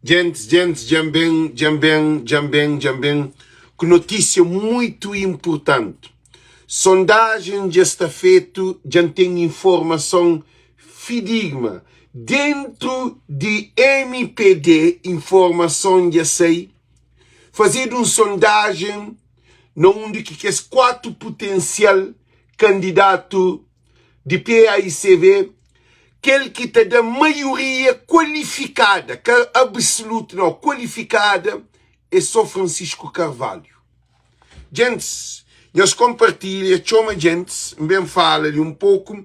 Djentis, djentis, dja-m ben, dja-m ben, dja-m ben, dja-m ben ku notísia muitu inpurtanti. Sondajen dja sta fetu, dja N ten informason fidigma. Dentru di mpd informason dja sai, fazedu un sondajen na undi ki kes 4 putensial kandidatu di PAICV, kel ki ta da maioria kualifikada, ka absolutu nau, kualifikada é so Francisco Carvalho. Djentis, nhos konpartilha, txoma djentis, N ben fala li un poku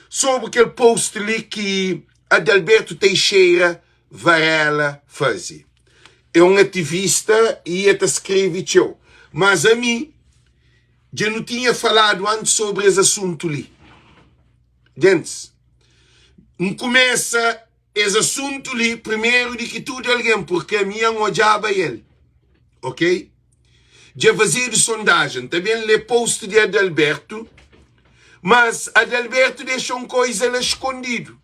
sobri kel post li ki Adalberto Teixeira Varela faze. É un ativista i e ta skrebe txeu, mas ami Dja nu tinha faladu antis sobri es asuntu li. Gentis, N kumesa es asuntu li primeru di ki tudu algen, purkê ami N odjaba el. Ok? Dja fazedu sondajen. N ta ben lê post di Adalberto, mas Adalberto dexa un koiza la skondidu.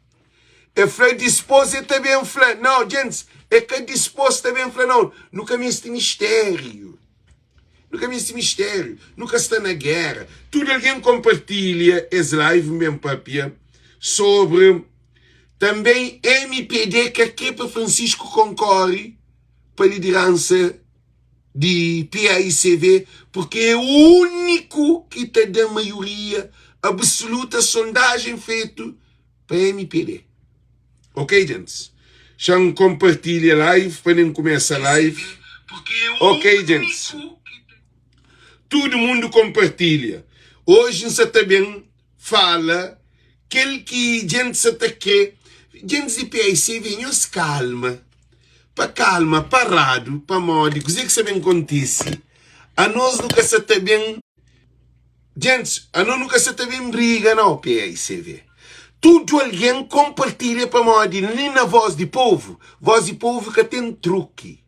E fla dispôs e ta ben fla. Nau, gentis, e ka dispôs ta ben fla nau. Nu ka meste mistériu. Nu ka meste mistériu, nu ka sta na géra. Tudu algen konpartilha es live N ben papia sobri tanben mpd ka kre pa Francisco konkore pa lideransa di PAICV porque é úniku ki ta da maioria absoluta sondajen fetu pa mpd. Ok gentis, xa-m konpartilha live pa nen kumesa live. Ok gentis, tudu mundu konpartilha. Oji N sa ta ben fala kel ki gentis sa ta kre. Gentis di PICV, nhos kalma, pa kalma, paradu, pamodi kuzê ki sa ben kontise, anos nu ka sa ta ben. Gentis, ano nu ka sa ta ben briga nau, PAICV. Tudu algen konpartilha pamodi li na Voz di Povu, Voz di Povu ka ten truki.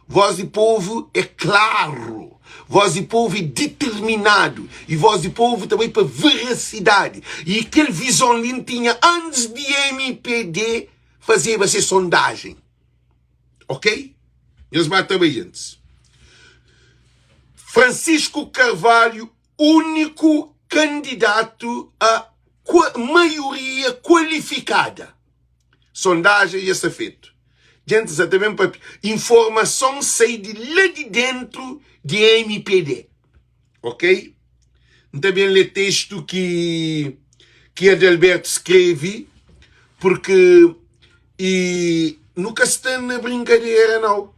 Voz di Povu é klaru, Voz di Povu é diterminadu i Voz di Povu ta bai pa verasidadi. I kel vizon li N tinha antis di mpd fazeba se sondajen. Ok? Nhos ba ta bai gentis. Francisco Carvalho, único candidato a maioria qualificada. Sondagem dja sta fetu. Gentis sa ta ben papia. Informason sai di la di dentro di MPD. Ok? N ta ben lê testu ki ki Adalberto skreve, purki i nu ka sta na brinkadera nau.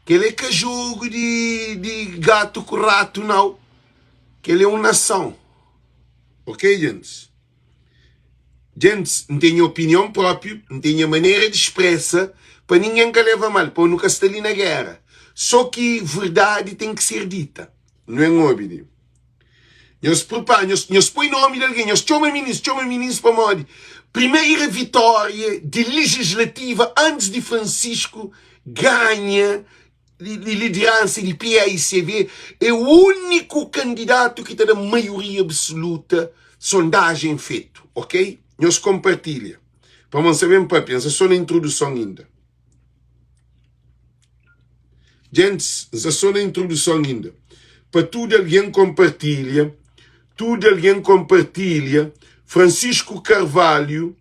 Kel é ka jogu di di gatu ku ratu nau. Kel é un nason. Ok, gentis? Gentis, N ten nha opinion própi, N ten nha manera di spresa pa ningen ka leva mal, pa nu ka sta li na géra. Sô ki verdadi ten ki ser dita. Nu en obi li. Nhos pripara, nhos, nhos poi nomi di algen, nhos txoma minis, txoma minis pamodi primeira vitória di legislativa antis di Francisco ganha lideransa di PAICV é úniku kandidatu ki ta da maioria absoluta sondajen fetu, ok? Nhos konpartilha pamodi N sta ben papia, N sta so na introduson inda. Gentis, N sta so na introduson inda. Pa tudu algen konpartilha, tudu algen konpartilha Francisco Carvalho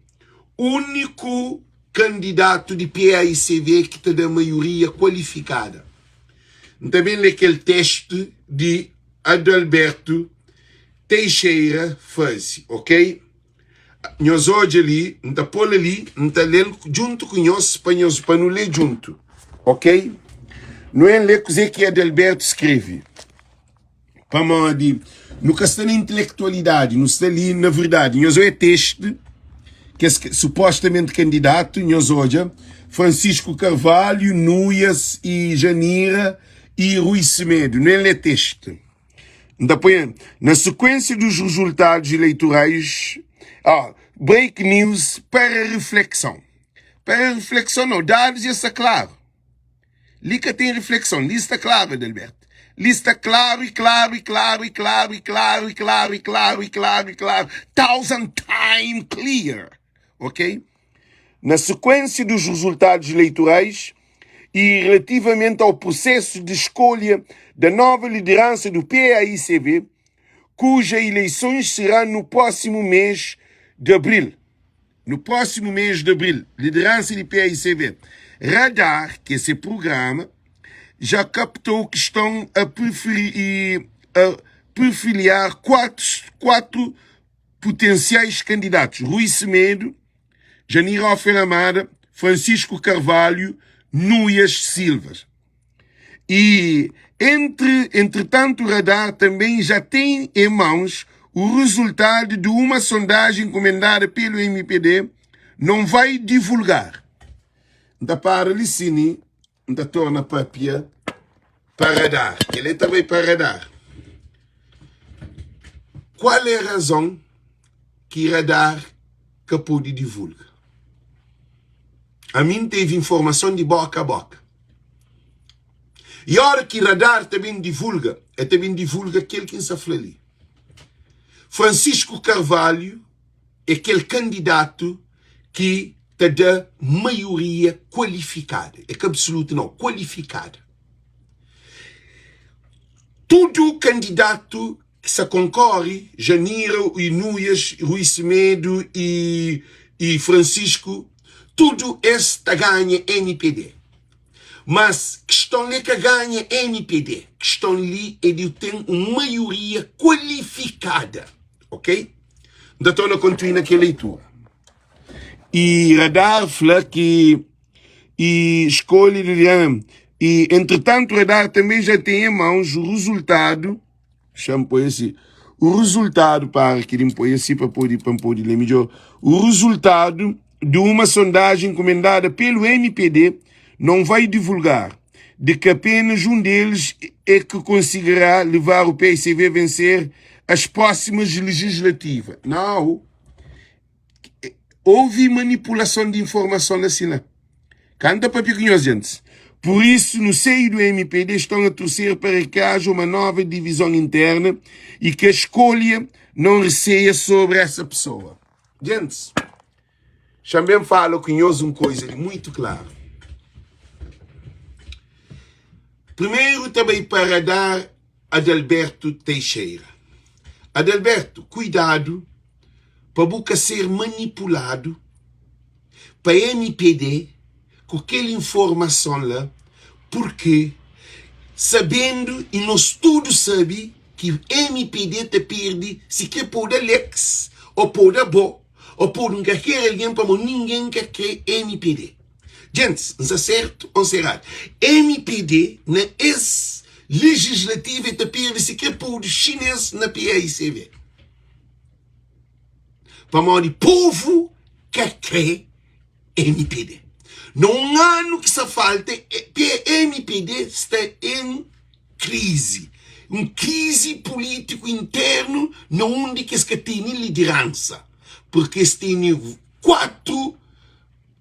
úniku kandidatu di PAICV ki ta da maioria kualifikada. N ta ben lé kel testu di Adalberto Teixeira faze, ok? Nhos odja li, N ta pô-l ali, N ta lé-l djuntu ku nhos, pa nhos, pa nu lé djuntu, ok? Nu en lé kuzê ki Adalberto skrebe. Pamodi nu ka sta na intelektualidadi, nu sta li na verdadi. Nhos oja testu, kes supostamenti kandidatu, nhos odja Francisco Carvalho, Nuias e Janira e Rui Semedo. Nu lê testu. N ta põe na sekuênsia dos resultados eleitorais, ó, break news para reflexão. Para reflexão não, dados já está claro. Li ka ten reflekson, li sta klaru, Adelberto. Li sta klaru i klaru i klaru i klaru i klaru i klaru i klaru i klaru i klaru. Thousand time clear. Ok? Na sequência dos resultados eleitorais e relativamente ao processo de escolha da nova liderança do PAICV, cuja eleições será no próximo mês de abril. No próximo mês de abril, liderança de PAICV. Radar, que é esse programa, já captou que estão a, preferir, a perfilhar quatro potenciais candidatos: Rui Semedo, Janir Hoffer Amada, Francisco Carvalho, Nuias Silva. E, entretanto, o radar também já tem em mãos o resultado de uma sondagem encomendada pelo MPD, não vai divulgar. N ta para li sini, N ta torna papia pa radar. Kel-li ta bai pa radar. Kual é razon ki radar ka pode divulga? Ami N teve informason di boka a boka. I ora ki radar ta ben divulga, el ta ben divulga kel ki N sta fla li. Francisco Carvalho é kel kandidatu ki ta da maioria kualifikada. É ka absolutu nau, kualifikada. Tudu kandidatu ki sa konkore, Janira i Nuias, Rui Semedo i i Francisco, tudu es ta ganha mpd. Mas kiston li é ka ganha mpd, kiston li é di ten un maioria kualifikada, ok? N ta torna kontinua na kel leitura. I Radar fla ki i skolha di i entretantu Radar tanbe ja ten en mãos rezultadu Xa-m poi asi. O rezultadu, para ki di N poi asi pa pode, pa N pode lê midjor. O rezultadu de uma sondagem encomendada pelo MPD não vai divulgar, de que apenas um deles é que conseguirá levar o PICV a vencer as próximas legislativas. Não. Houve manipulação de informação na sina. Canta papia ku nhos djentis. Por isso, no seio do MPD estão a torcer para que haja uma nova divisão interna e que a escolha não receia sobre essa pessoa. Djentis, xa-m ben fala ku nhos un coisa li muito claro. Primeiro ta bai pa radar Adalberto Teixeira. Adalberto, cuidado pa bu ka ser manipuladu pa mpd ku kel informason la purki sabendu i nos tudu sabi ki mpd ta perdi si kre podu Alex o podu abo o podu un kalker algen pamo ningen ka kre mpd. Djentis, N sta sertu o N sta eradu? Mpd na es legislativa e ta perdi si kre podu xines na PAICV. Pamodi povu ka kre mpd. Na un anu ki sta falta, mpd sta en krizi. Un krizi pulitiku internu na undi ki es ka tene lideransa. Purki es tene 4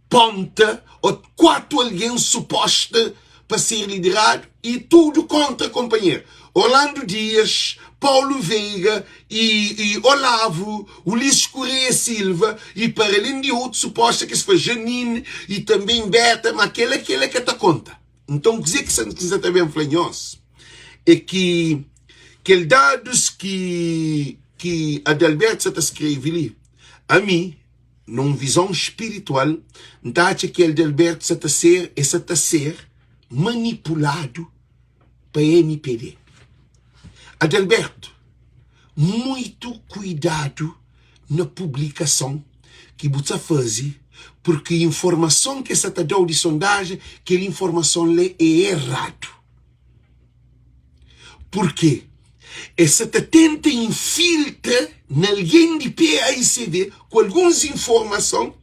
ponta o 4 algen suposta pa ser lideradu i tudu kontra konpanheru. Orlando Dias, Paulo Veiga i i Olavo, Ulisses Correia Silva i para alén di otus suposta ki es fla Janine i tanben Beta, ma kela kela ka ta konta. Nton kuzê ki N sa ta ben fla nhos é ki kel dadus ki ki Adalberto sa ta skrebe li, ami, Na un vizon spiritual, N ta atxa ki Adalberto sa ta ser, e sa ta ser manipuladu pa mpd. Adalberto, muitu kuidadu na publikason ki bu ta faze, purki informason ki es sa ta da-u di sondajen, kel informason la é eradu. Purki es sa ta tenta infiltra na algen di PAICV ku alguns informason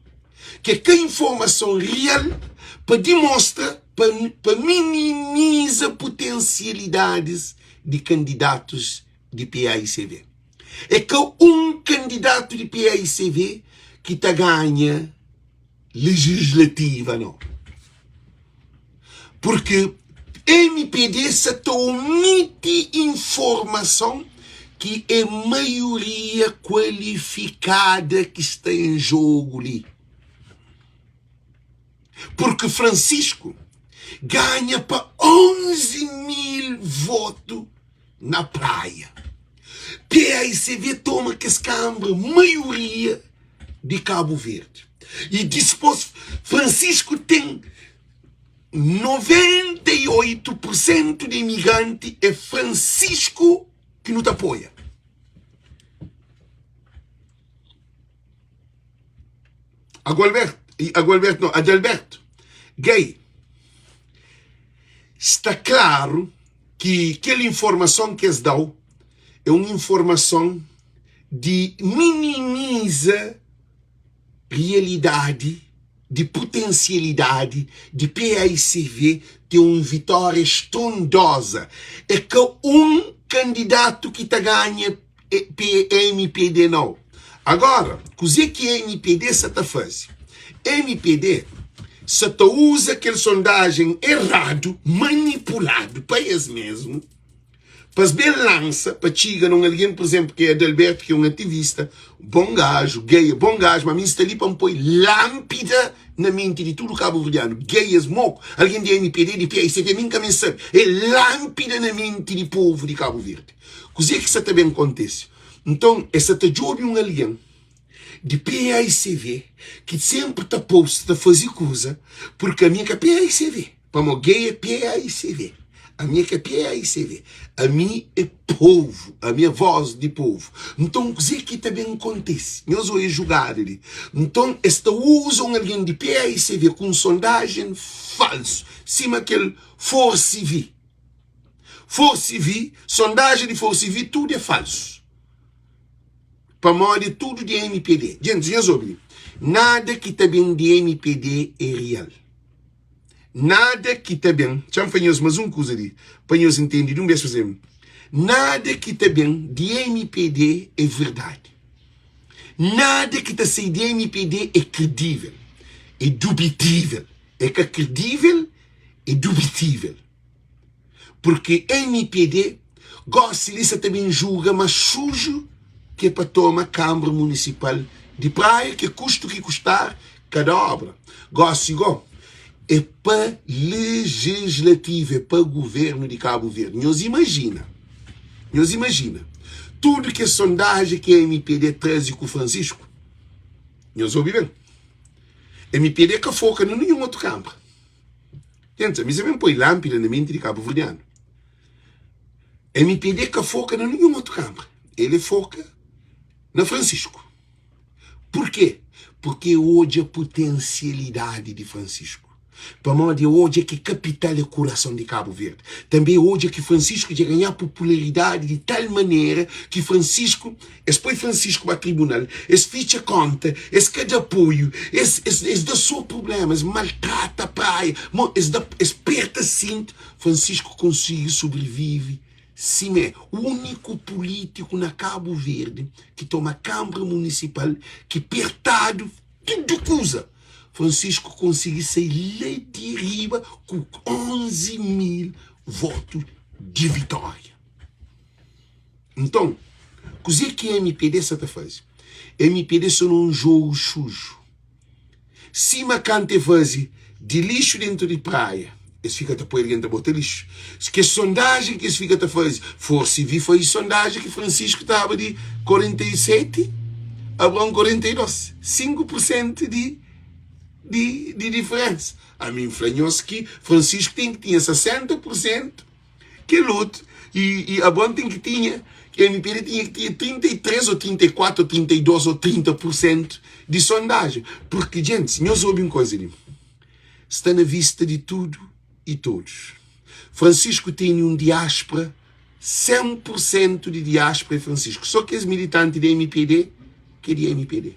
ki é ka informason real pa dimostra, pa minimiza putensialidadis di kandidatus di PAICV. É ka un kandidatu di PAICV ki ta ganha legislativa nau. Purki mpd sa ta omiti informason ki é maioria kualifikada ki sta en jogu li. Purki Francisco ganha pa 11.000 votu na Praia. PAICV toma kes kanbra maioria di Kabu Verdi. I dispos Francisco ten 98 pur sentu di imigranti é Francisco ki nu ta apoia. Agualberto, Agualberto não, Adalberto, gay. Sta klaru ki kel informason ki es da-u é un informason di minimiza rialidadi di putensialidadi di paicv ten un vitória strondoza. É ka un kandidatu ki ta ganha mpd nau. Agora, kuzê ki mpd sa ta faze? Mpd sa ta uza kel sondajen eradu, manipuladu pa es mesmu, pa es ben lansa pa txiga na un algen, pur izenplu, ki é Adalberto, ki é un ativista, bon gaju, gay é bon gaju, ma mi N sta li pa N poi lanpida na menti di tudu kabuverdianu, gay es moku, algen di mpd, di paicv, mi N ka meste sabe, é lanpida na menti di povu di Kabu Verdi. Kuzê ki sa ta ben kontise? Nton, es sa ta djobe un algen di PAICV ki sénpri ta posta, ta faze kuza, purki ami é ka PAICV, pamodi gay é PAICV, ami é ka PAICV, ami é povu, ami é vós di povu. Nton, kuzê ki ta ben kontise? Nhos odja jugada li. Nton, es ta uza un algen di PAICV ku un sondajen falsu, sima kel Forciv. Forcivi, sondajen di Forcivi tudu é falsu. Pamodi é tudu di mpd. Djentis, nhos obi li. Nada ki ta ben di mpd é real. Nada ki ta ben, txa-m fla nhos mas un kuza li, pa nhos intende di un bes pa senpri. Nada ki ta ben di mpd é verdadi. Nada ki ta sai di mpd é kredível. É dubitível. É ka kredível, é dubitível. Purki mpd gosi li sa ta ben juga mas suju ki é pa toma Kanbra Munisipal di Praia ki kustu ki kustar kada obra. Gosi go é pa lejislativu, é pa guvernu di Kabu Verdi. Nhos imajina, nhos imajina tudu kes sondajen ki mpd traze ku Francisco. Nhos obi ben, mpd ka foka na ninhun otu kanbra. Tenta, mi sa ben poi lánpida na menti di kabuverdianu. Mpd ka foka na ninhun otu kanbra, el e foka na Francisco. Purkê? Purkê e odja putensialidadi di Francisco. Pamodi e odja ki kapital é kurason di Kabu Verdi. Tanbê e odja ki Francisco dja ganhá popularidadi di tal manera ki Francisco Es poi Francisco ba tribunal, es fitxa konta, es ka da apoiu, es, es, es da so prublema, es maltrata Praia, mo, es da, es perta sintu. Francisco konsigi sobrivive simé. Uniku pulitiku na Kabu Verdi ki toma Kanbra Munisipal, ki pertadu tudu kuza, Francisco konsigi sai la di riba ku 11 mil votu di vitória. Nton, kuzê ki mpd sa ta faze? Mpd sta na un jogu suju. Sima kantu e faze di lixu dentu di praia, es fika ta poi algen ta bota lixu. Kes sondajen ki es fika ta faze, Forsi vi faze sondajen ki Francisco taba di 47, Abraon 42, 5 pur sentu di di di diferensa. Ami N fla nhos ki Francisco ten ki tinha 60 pur sentu. Kel otu, i, i Abraon ten ki tinha, MPD tinha ki tinha 33 ou 34 ou 32 ou 30 por sentu di sondajen. Purki, djentis, nhos obi un koza li, sta na vista di tudu i todus. Francisco tene un diáspora, 100 por sentu di diáspora é Francisco. So kes militanti di MPD ki é di MPD.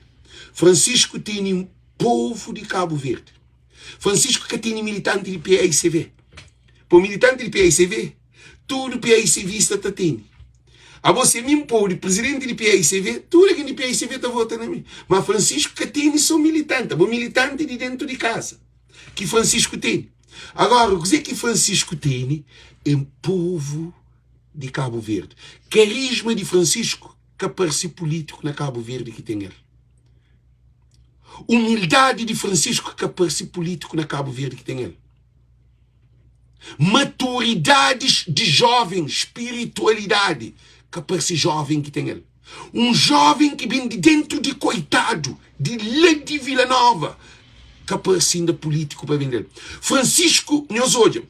Francisco tene povu di Kabu Verdi. Francisco ka tene militanti di PAICV. Pa militanti di PAICV, tudu PAICVista ta tene. Abo si ami N pode prizidenti di PAICV, tudu algen di PAICV ta vota na mi. Ma Francisco ka tene so militanti, abo militanti di dentu di kaza ki Francisco tene. Agora, kuze ki Francisco tene é povu di Kabu Verdi. Karisma di Francisco ka parse pulitiku na Kabu Verdi ki ten el. Umildadi di Francisco ka parse pulítiku na Kabu Verdi ki ten el. Maturidadi di jóven, spiritualidadi ka parse jóven ki ten el. Un jóven ki ben di dentu di koitadu, di la di Vila Nova, ka parse inda pulítiku pa ben del. Francisco, nhos odja,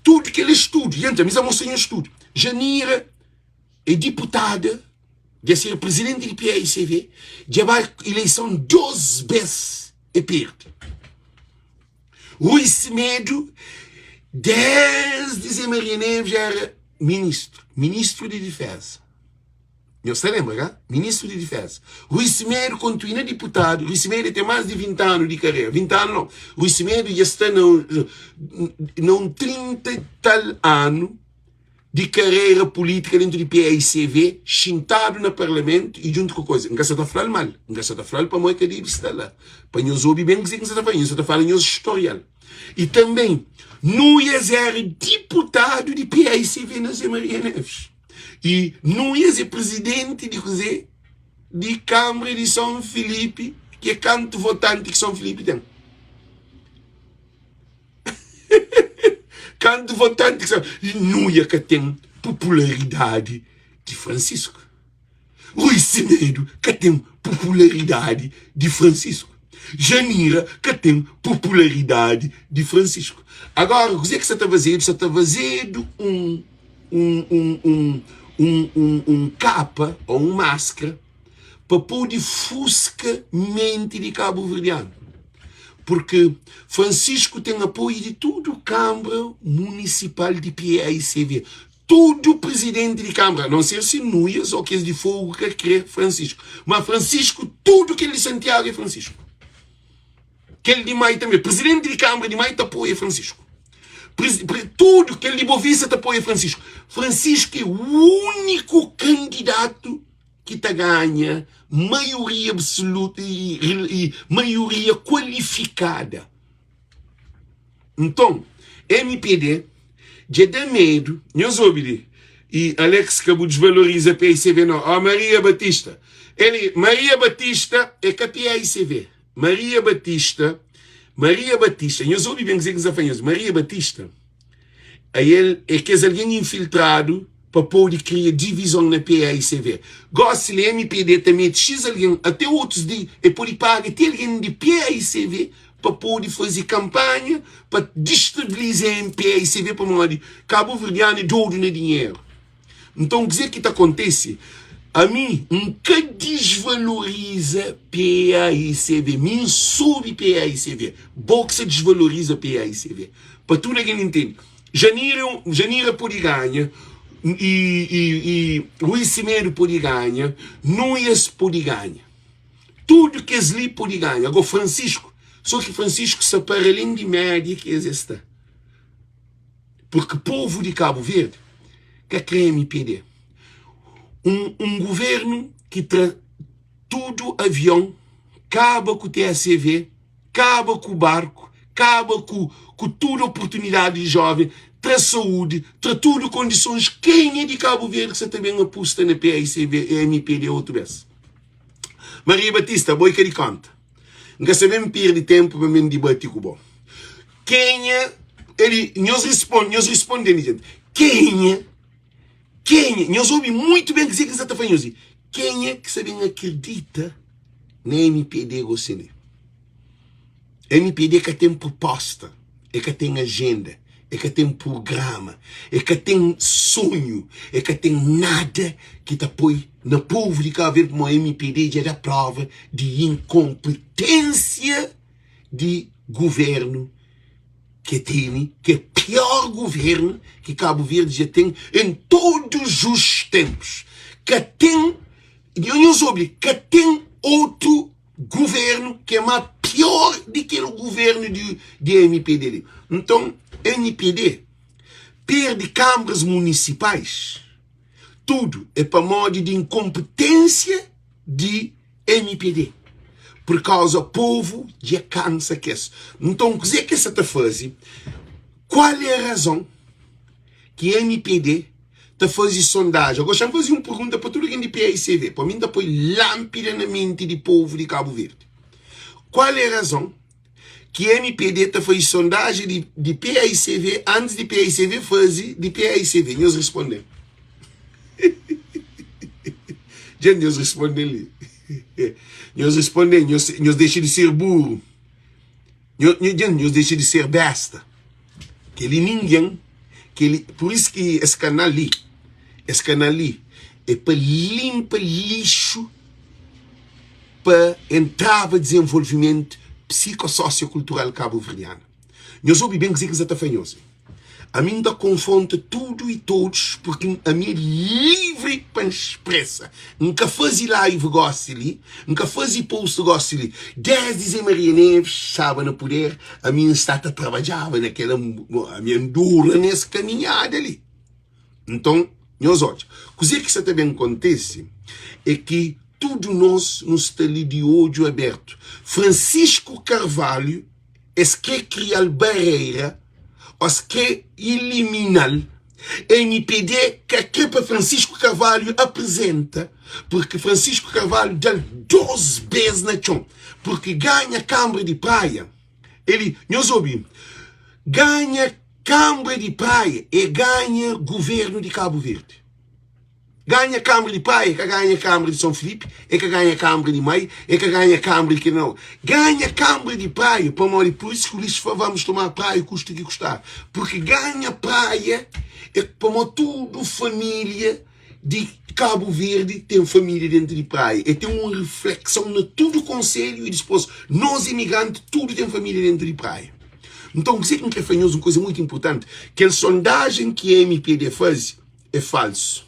tudu kel estudu, i ami sa mostra nhos studu, Janira é diputada, dja ser prizidenti di PAICV, dja bai ileison dos bes e perde. Rui Semedo, desdi Zé Maria Neves era ministru, ministru di difeza. Nhos ta lenbra, ka? Ministru di difeza. Rui Semedo kontinua diputadu, Rui Semedo ten más di 20 anu di karera, 20 anu nau, Rui Semedo dja sta na na un 30 i tal anu di karera pulítika dentu di paicv, xintadu na parlamentu i djuntu ku koza. N ka sa ta fla-l mal, N ka sa ta fla-l pamodi el ka debe sta la. Pa nhos obi ben kuzê ki N sa ta fla, N sa ta fala nhos storial. I tanben, Nuias éra diputadu di paicv na Zé Maria Neves. I Nuias é prizidenti di kuzê? Di Kanbra di Son Filipi, ki é kantu votanti ki Son Filipi ten. Kantu votanti ki sa Nuia ka ten popularidadi di Francisco. Rui Semedo ka ten popularidadi di Francisco. Janira ka ten popularidadi di Francisco. Agora, kuzê ki sa ta fazedu? Sa ta fazedu un un un un un un un kapa ou un maskra pa pode fuska menti di kabuverdianu. Purki Francisco ten apoiu di tudu Kanbra Munisipal di PAICV. Tudu prizidenti di Kanbra, a non ser si Nuias ô kes di Fogu ka kre Francisco. Ma Francisco, tudu kel di Santiagu é Francisco. Kel di Mai tanbe. Prizidenti di Kanbra di Mai ta apoia Francisco. Tudu kel di Bovista ta apoia Francisco. Francisco é úniku kandidatu ki ta ganha maioria absoluta i maioria kualifikada. Nton, mpd dja da medu, nhos obi li, i Alex ka bu desvaloriza PICV no, oh Maria Batista, eli Maria Batista é ka PICV, Maria Batista, Maria Batista, nhos obi ben kuzê ki N sta fla nhos, Maria Batista, Ael é kes algen infiltradu pa pode kria divizon na PAICV. Gosi li mpd ta mete xis algen, ate otus di e pode paga ti algen di PAICV pa pode faze kanpanha pa distabiliza PAICV pamodi kabuverdianu é dodu na dinheru. Nton kuzê ki ta kontise? Ami N ka disvaloriza PAICV, mi N subi PAICV, bo ki sa disvaloriza PAICV. Pa tudu algen intende, Janira é un, Janira pode ganha, i, i, i Rui Semedo pode ganha, Nuias pode ganha. Tudu kes li pode ganha. Agora Francisco, só ki Francisco sta para alén di média ki es sta. Porque povo di Cabo Verde ka kre mpd. Un, un governo ki tra tudu avion, kaba ku TSV, kaba ku barku, kaba ku, ku tudu oportunidadi di joven, tra saúde, tra tudu kondisons, kenha di Cabo Verde ki sa ta ben apusta na PAICV e mpd otu bes? Maria Batista, bo é ka di konta. N ka sa ben perde tenpu pa ben dibati ku bo. Kenha Eli, nhos risponde, nhos risponde-m, jenti. Kenha, kenha, nhos obi muitu ben kuzê ki N sa ta fla nhos li. Kenha ki sa ben akredita na mpd gosi li? Mpd ka ten proposta, e ka ten ajenda, e ka ten prugrama, e ka ten sonhu, e ka ten nada ki ta poi na povu di Kabu Verdi pamodi mpd dja da prova di inkonpetensia di guvernu ke tene, ke é pior guvernu ki Kabu Verdi dja ten en todos os tempos. Ka ten, nhos obi, ka ten otu guvernu ke ma pior di kel guvernu di, di mpd li. Nton, mpd perde kambras munisipais, tudu é pamodi di inkonpetensia di mpd pur kauza povu dja kansa kes. Nton kuze ke sa ta faze? Kual é razon ki mpd ta faze sondajen? Ago xa-m faze un pergunta pa tudu algen di paicv, pa mi N ta poi lanpida na menti di povu di Kabu Verdi. Kual é razon ki mpd ta faze sondajen di di paicv antis di paicv faze di paicv? Nhos responde-m. Dja nhos responde-m li. Nhos responde-m, nhos nhos dexa di ser buru. Nhos dja nhos dexa di ser besta. Kel-li ningen, kel-li, pur isu ki es kanal li, es kanal li é pa linpa lixu pa entrava dizenvolvimentu psikososiokultural kabuverdianu. Nhos obi ben kuzê ki N sa ta fla nhos. Ami N ta konfronta tudu i todos purki ami é livri pa N spresa. N ka faze live gosi li, N ka faze post gosi li. Desdi Zé Maria Neves staba na puder, ami N sta ta trabadjaba na kel ami N dura nes kaminhada li. Nton, nhos odja, kuzê ki sta ta ben kontise é ki tudu nos nu sta li di odju abertu. Francisco Carvalho, es krê kria-l barreira ô es krê ilimina-l. Mpd ka krê pa Francisco Carvalho aprizenta, purki Francisco Carvalho da-l dos bês na txon, purki ganha Kanbra di Praia, el, nhos obi, ganha Kanbra di Praia é ganha Guvernu di Kabu Verdi. Ganha Kanbra di Praia é ka ganha Kanbra di Son Filipi, é ka ganha Kanbra di Mai, é ka ganha Kanbra di kel nau. Ganha Kanbra di Praia, pamodi pur isu ki Ulisses fla vamos tomar Praia kusta ki kustar. Purki ganha Praia é pamodi tudu família di Kabu Verdi ten família dentu di Praia. É ten un riflekson na tudu konselhu i dispos nos imigranti tudu ten família dentu di Praia. Nton kuzê ki N kre fla nhos un kuza mutu inpurtanti, kel sondajen ki mpd faze, é falsu.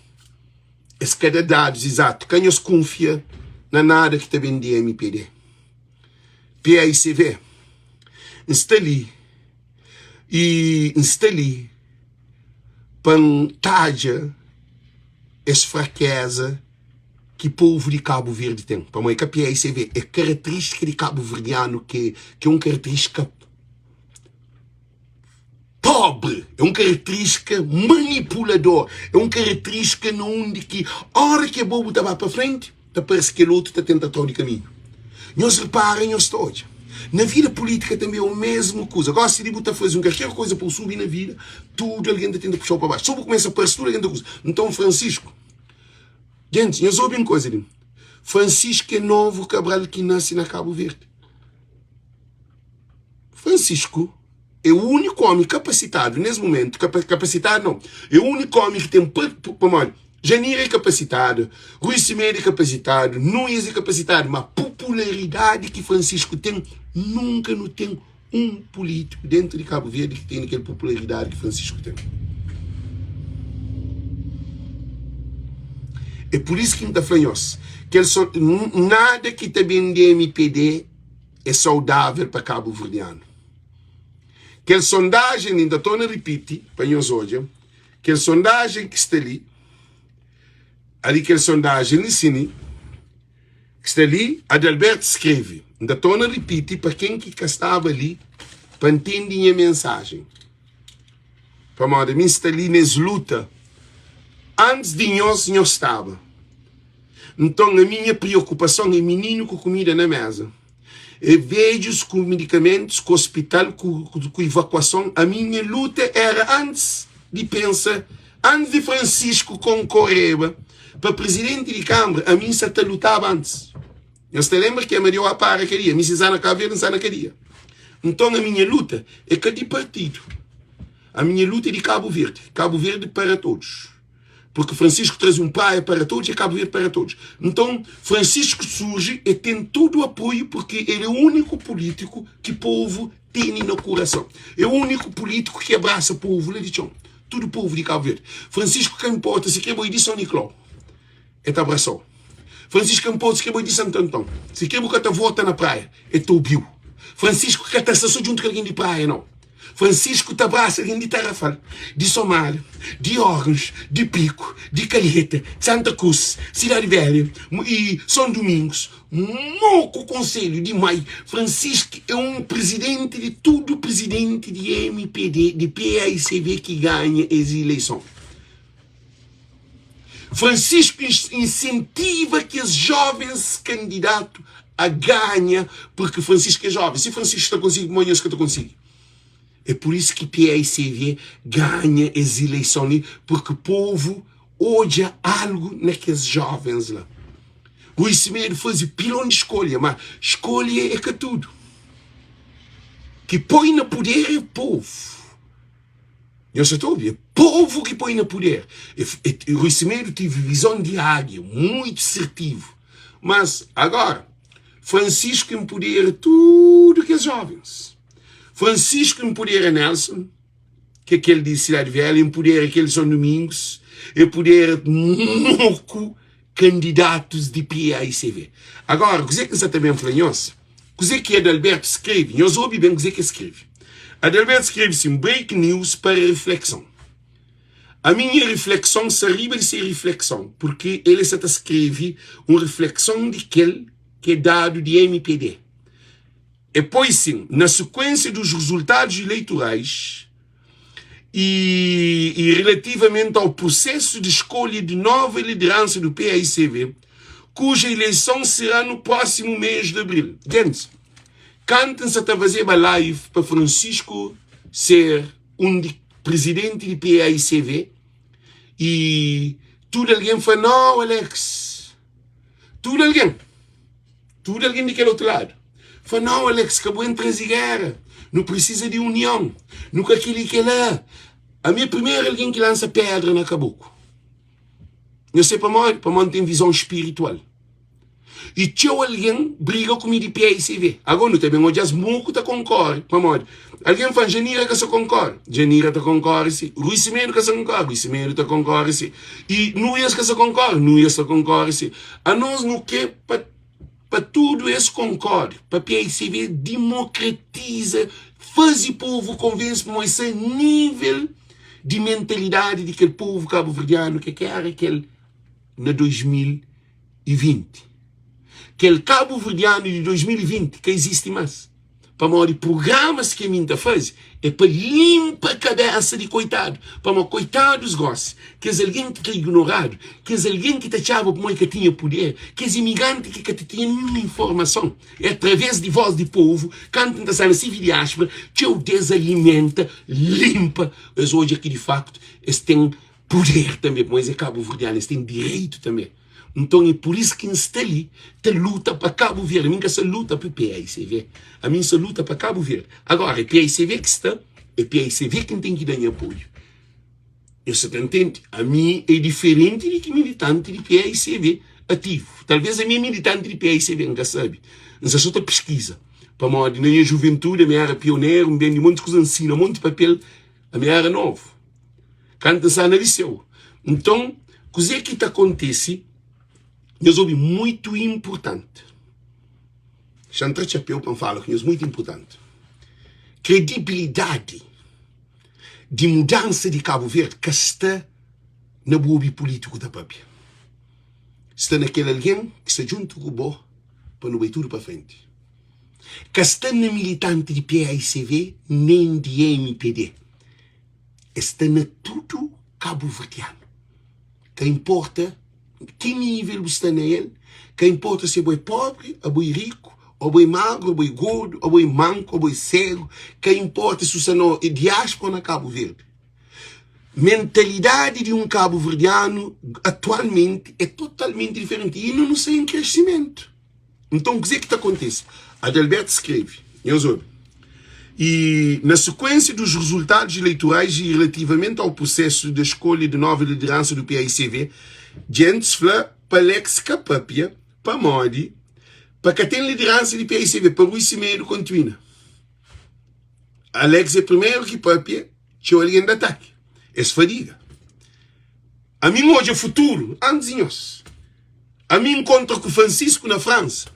Es ka da dadus izatu. Ka nhos kunfia na nada ki ta ben di mpd. PAICV, N sta li i N sta li pa N tadja es frakeza ki povu di Kabu Verdi ten. Pamodi é ka PAICV, é karakterístika di kabuverdianu ki é un karakterístika Pobre é un karakterístika manipulador, é un karakterístika na undi ki óra ki abo bu ta ba pa frenti, ta parse kel otu ta tenta tra-u di kaminhu. Nhos repara, nhos ta odja. Na vida pulítika tanbe é o mesmu kuza. Gosi di bu ta faze un kalker kuza pa bu subi na vida, tudu algen ta tenta puxa-u pa baxu. So bu kumesa parse, tudu algen ta kuza. Nton, Fransisku, gentis, nhos obi un kuza li. Fransisku é novu Kabral ki nase na Kabu Verdi. Francisco é o único homem capacitado nesse momento, capacitado não, é o único homem que tem, pamodi, Janira é capacitado, Rui Semedo é capacitado, Nunes é capacitado, mas popularidade que Francisco tem, nunca não tem um político dentro de Cabo Verde que tem aquela popularidade que Francisco tem. É por isso que N ta fla nhos, kel so, nada ki ta ben di MPD é saudável pa kabuverdianu. Kel sondajen li, N ta torna ripiti pa nhos odja, kel sondajen ki sta li, ali kel sondajen li sin li, ki sta li, Adalberto skrebe, N ta torna ripiti pa ken ki ka staba li pa ntende nha mensajen. Pamodi mi N sta li nes luta antis di nhos, nhos staba. Nton, ami nha priokupason é mininu ku kumida na meza, é bedjus ku midikamentus, ku ospital, ku ku ivakuason. Ami nha luta era antis di pensa, antis di Francisco konkoreba pa prizidenti di kanbra, ami N sa ta lutaba antis. Nhos ta lenbra ki Amadeu apara kadia, mi si N sa na Kabu Verdi N sa na kadia. Nton, ami nha luta é ka di partidu, ami nha luta é di Kabu Verdi, Kabu Verdi para todos. Porque Francisco traze um praia para todos e Cabo Verde para todos. Então, Francisco surge e tem todo o apoio porque ele é o único político que povo tem no coração. É o único político que abraça povo lá de chão. Tudo povo de Cabo Verde. Francisco que importa se quer boi de São Nicolau. É te abraçou. Francisco importa se quer boi de Santo Antão. Se quer boca volta na praia, é te ouviu. Francisco que tá só junto com alguém de praia, não. Francisco ta brasa algen di Tarrafal, di Somália, di Órgãos, di Pico, di Calheta, di Santa Cruz, Cidade Velha e São Domingos, Moku Conselho di Mai. Francisco é un prizidenti di tudu prizidenti di mpd, di paicv ki ganha es ileison. Francisco insentiva kes jovens kandidatu. a ganha porque Francisco é jovem. Se Francisco ta konsigi, pamodi nhos ka ta konsigi? É por isso ki PAICV ganha es ileison li, porque povo odja algo na kes jovens la. Rui Semedo faze pilon di skolha, ma skolha é ka tudo. Ki poi na puder é povo. Nhos sa ta obi? É povo ki poi na puder. E, Rui Semedo tive vizon di águia, muito sertivo. Mas agora, Francisco empodera tudo kes jovens. Francisco empodera Nelson, que é aquele de Cidade Velha, empodera aquele de São Domingos, empodera moco candidatos de PAICV. Agora, kuzê ki N sa ta ben fla nhos? Kuzê ki Adalberto skrebe? Nhos obi ben kuzê ki el skrebe. Adalberto skrebe sin, Break news para reflexão. Ami nha reflexon sta riba di se reflexon, purki el sta ta skrebe un reflexon di kel ki é dadu di mpd. E poi sin, na sekuensia dos resultados eleitorais e, e relativamente ao processo de escolha de nova liderança do PAICV, cuja eleição será no próximo mês de abril. Gente, kantu N sa ta fazeba live pa Francisco ser un di presidenti di PAICV e tudu algen fla, Nau, Alex, tudu algen. Tudu algen di kel otu ladu fla, Nau, Alex, ka bu entra es géra. Nu prisiza di union. Nu ka kel-li, kel-la. Ami é primeru algen ki lansa pédra na kaboku. Nhos sabe pamodi? Pamodi N ten vizon spiritual. I txeu algen briga ku mi di PICV. Agora nu ta ben odja-s moku ta konkore. Pamodi? Algen fla-m, Janira ka sa konkore. Janira ta konkore si. Rui Semedo ka sa konkore. Rui Semedo ta konkore si. I Nuias ka sa konkore. Nuias ta konkore si. Anos nu kre pa pa tudu es konkorde, pa PICV dimokratiza, faze povu konvense pamodi es sa nível di mentalidadi di kel povu kabuverdianu ke ke era kel na 2020. Kel kabuverdianu di 2020 ka izisti mas. Pamodi prugramas ki ami N ta faze é pa linpa kabésa di koitadu. Pamodi koitadus gósi, kes algen ki ka ignoradu, kes algen ki ta atxaba pamodi ka tinha puder, kes imigranti ki ka ta tinha ninhun informason, é através di vós di povu, kantu N ta sta na CV Diáspora, txeu des alimenta, linpa, es odja ki di faktu es ten puder tanbe, pamodi es é kabuverdianu, es ten direitu tanbe. Nton é pur isu ki N sta li ta luta pa Kabu Verdi. Ami N ka sta luta pa PAICV. Ami N sta luta pa Kabu Verdi. Agora é PAICV ki sta, é PAICV ki N ten ki da nha apoiu. Nhos sa ta ntende? Ami é diferenti di ki militanti di PAICV ativu. Talvês ami é militanti di PAICV, N ka sabe. N sta so ta piskiza. Pamodi na nha juventudi ami éra pioneru, N bende monti kuza, N sina monti papel. Ami éra novu. Kantu N sta na liseu. Nton, kuzê ki ta kontise? Nhos obi, muitu inpurtanti. Xa N tra txapéu pa N fala ku nhos, muitu inpurtanti. Kredibilidadi di mudansa di Kabu Verdi ka sta na bu obi pulítiku ta pâpia. Sta na kel algen ki sta djuntu ku bo pa nu bai tudu pa frenti. Ka sta na militanti di paicv nen di mpd. Es sta na tudu kabuverdianu. Ka inporta ki nível bu sta na el, ka inporta si abo é pobri, abo é riku, abo é magru, abo é gordu, abo é manku, abo é segu, ka inporta si bu sta na diáspora ou na Kabu Verdi. Mentalidadi di un kabuverdianu atualmenti é totalmenti diferenti i nu sta en kresimentu. Nton, kuzê ki ta kontise? Adalberto skrebe, Nhos obi, E na sequência dos resultados eleitorais e relativamente ao processo da escolha de nova liderança do PAICV, djentis fla pa Alex ka papia pamodi pa ka ten liderança di PAICV pa Rui Semedo kontuina. Alex é primeiro ki papia, txeu algen da ataki. Es fadiga. Ami N odja futuru antis di nhos. Ami N kontra ku Francisco na Fransa.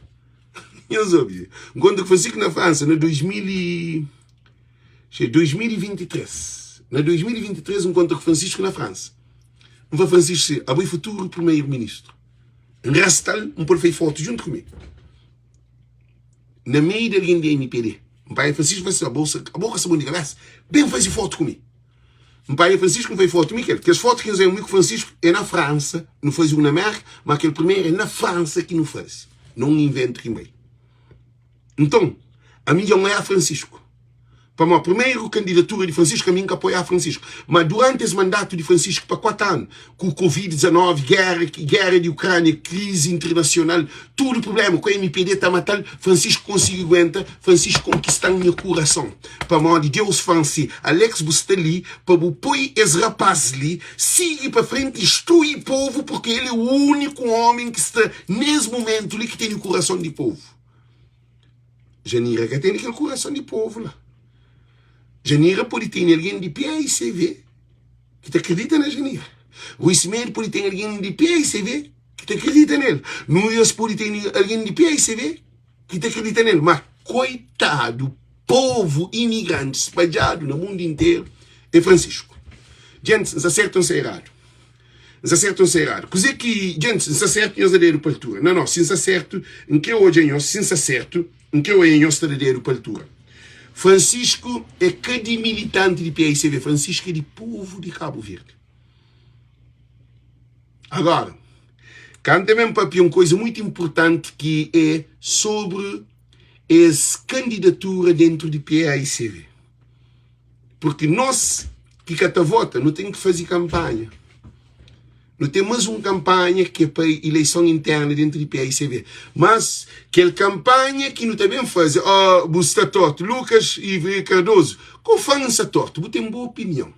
Nhos obi. N kontra ku Francisco na Fransa na 2000 e... 2023. Na 2023 N kontra ku Francisco na Fransa. N fla Francisco si, abo é futuru primeiro-ministro. N rasta-l, N pô-l fai fotu djuntu ku mi. Na meiu di algen di MPD. N panha Francisco, Francisco, abo, abo ka sta bon di kabesa? Ben faze fotu ku mi. N panha Francisco, N fai fotu mi kel. Kes fotu ki N faze mi ku Francisco é na Fransa, nu faze un na Merka, ma kel primeru é na Fransa ki nu faze, na un inventu ki N bai. Nton, ami dja N oiá Francisco. Pamodi primeru kandidatura di Francisco ami N ka apoiá Francisco. Ma duranti es mandatu di Francisco pa 4 anu, ku Covid 19, géra, géra di Ucrânia, krizi internasional, tudu prubléma ku mpd ta matal, Francisco konsigi guenta, Francisco konkista-m nha kurason. Pamodi Deus fla-m si, Alex bu sta li pa bu poi es rapaz li sigi pa frenti, instrui povu, purki el é úniku ómi ki sta nes mumentu li ki tene kurason di povu. Janira ka tene kel kurason di povu la. Janira pode tene algen di PAICV ki ta kridita na Janira. Rui Semedo pode ten algen di PAICV ki ta kridita nel. Nuias pode tene algen di PAICV ki ta kridita nel. Ma koitadu povu imigranti spadjadu na mundu interu é Francisco. Djentis, N sta sertu o N sta eradu? N sta sertu o N sta eradu? Kuzê ki, djentis, N sta sertu nhos da dedu pa altura? Nau, nau, si N sta sertu, N kre odja nhos, si N sta sertu, N kre oia nhos ta da dedu pa altura. Francisco é ka di militanti di paicv, Francisco é di povu di Kabu Verdi. Agora, kantu el ben papia un koza muitu inpurtanti ki é sobri es kandidatura dentru di paicv. Porque nos ki ka ta vota, nu ten ki faze kanpanha. Nu ten mas un kanpanha ki é pa ileison interna dentru di PAICV. Mas kel kanpanha ki nu ta ben faze, oh, bu sta tortu, Lucas Ivry Cardoso, ko fla N sta tortu, bu ten bu opinion.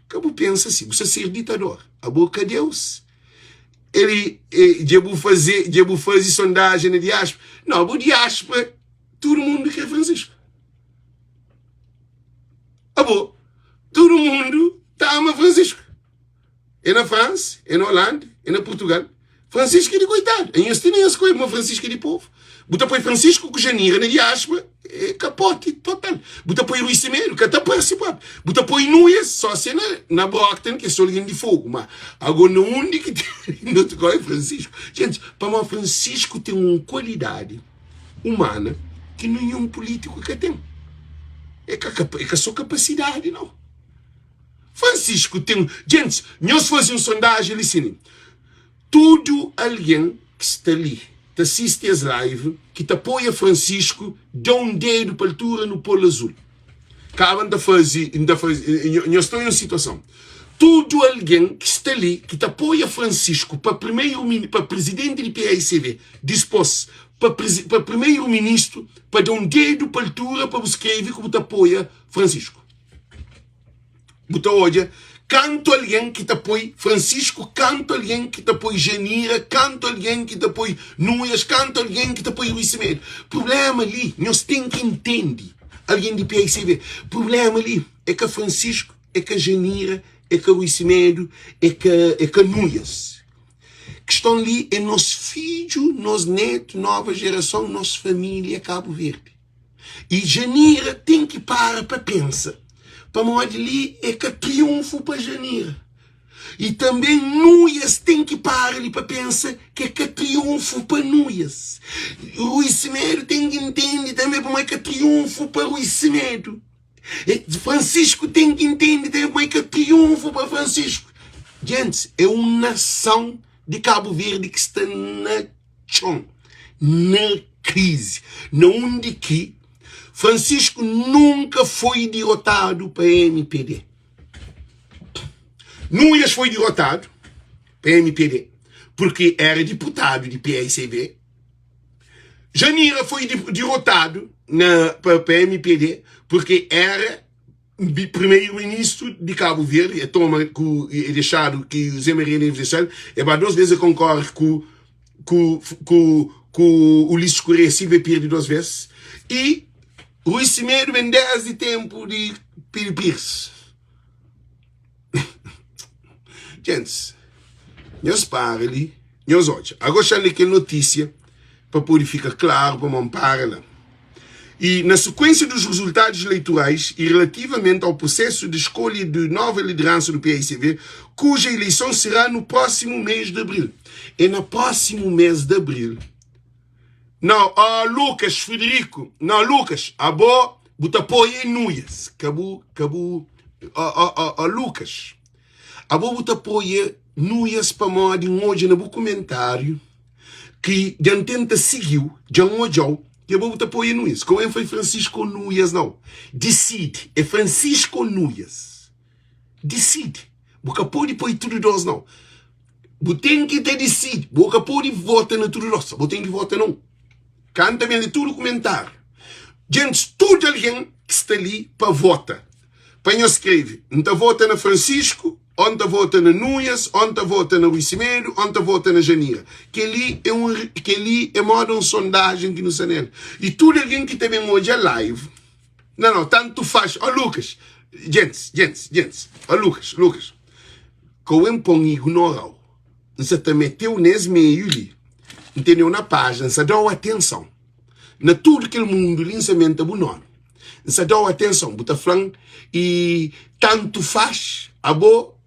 Ka bu pensa si, bu sta ser ditador, abo ka Deus. Eli, eh, dja bu faze, dja bu faze sondajen na diáspora. Não, bu diáspora, tudu mundu kre Francisco. Abo, tudu mundu ta ama Francisco. É na França, é na Holanda, é na Portugal. Francisco é di koitadu. Em nhos ti nem nhos koi, ma Francisco é di povo. Bu ta poi Francisco ku Janira na diáspora, é capote total. Bu ta poi Rui Semedo, ka ta parse próprio. Bu ta poi Nuias, só se na, na Brockton, que é só alguém de fogo. Mas agora na onde que tem, no outro é Francisco. Gente, para Francisco tem uma qualidade humana ki ninhun pulítiku ka ten. É ka, é ka so kapasidadi, nau. Francisco ten. Gentis, nhos faze un sondajen li sini. Tudu algen ki sta li ta sisti es live ki ta apoia Francisco, da un dedu pa altura nu pô-l azul. Kaba N ta faze, N ta faze, nhos sta un situason. Tudu algen ki sta li ki ta apoia Francisco pa primeiro pa presidenti di PAICV, dispos pa pa primeiro ministru pa da un dedu pa altura pa bu skrebe ku bu ta apoia Francisco. Bu ta odja kantu algen ki ta poi Francisco, kantu algen ki ta poi Janira, kantu algen ki ta poi Nuias, kantu algen ki ta poi Rui Semedo. Problema li, nhos ten ki intendi, algen di PAICV, problema li é ka Francisco, é ka Janira, é ka Rui Semedo, é ka, é ka Nuias. Kiston li é nos fidju, nos netu, nova jerason, nos família Kabu Verdi. I Janira ten ki para pa pensa, pamodi li é ka triunfu pa Janira. I tanbe Nuias ten ki para li pa pensa ki é ka triunfu pa Nuias. Rui Semedo ten ki ntende tanbe pamodi é ka triunfu pa Rui Semedo. Francisco ten ki ntende tanbe pamodi é ka triunfu pa Francisco. Gentis, é un nason di Kabu Verdi ki sta na txon, na krizi, na undi ki Francisco nunka foi dirotadu pa mpd. Nunes foi dirotadu pa mpd porque era diputadu di PAICV. Janira foi dirotadu na pa, pa mpd porque era primeiro-ministro de Cabo Verde, é toma ku é deixado que José Maria Neves deixado, é ba duas vezes concorre com com com com Ulisses Correia Silva e perde duas vezes e Rui Semedo vem desde tempo de Piri Pires. Gente, nhos para ali, nhos odja. Agora xa li kel notícia pa pode fica claro pa mon para lá. E na sequência dos resultados eleitorais e relativamente ao processo de escolha de nova liderança do PAICV, cuja eleição será no próximo mês de abril. É no próximo mês de abril. Não, oh, Lucas Frederico, não, Lucas, abo, bu ta apoia Nuias, ka bu, ka bu, oh, oh, oh, oh, Lucas, abo bu ta apoia Nuias pamodi N odja na bu kumentáriu ki dja N tenta sigi-u, dja N odja-u. Ke bo bu ta apoia Nuias? Ka o N fla Francisco ou Nuias nau. Disidi. É Francisco ou Nuias. Disidi. Bu ka pode poi tudu dos nau. Bu ten ki ta disidi. Bu ka pode vota na tudu dos. Bu ten ki vota na un. Kanta ben li tudu kumentáriu. Djentis, tudu algen ki sta li pa vota, pa nhos skrebe, N ta vota na Francisco, ô N ta vota na Nuias, ô N ta vota na Rui Semedo, ô N ta vota na Janira. Kel-li é un, kel-li é moda un sondajen ki nu sta nel. I tudu algen ki ta ben odja live, Não, não, tantu faz. Ó Lucas, djentis, djentis, djentis. Ó Lucas, Lucas. Ka-u en pon ignora-u. N sa ta mete-u nes meiu li. N tene-u na pájina, N sa da-u atenson. Na tudu kel mundu li, N sa menta bu nomi. N sa da-u atenson. Bu ta fla-m i tantu faz. Abo,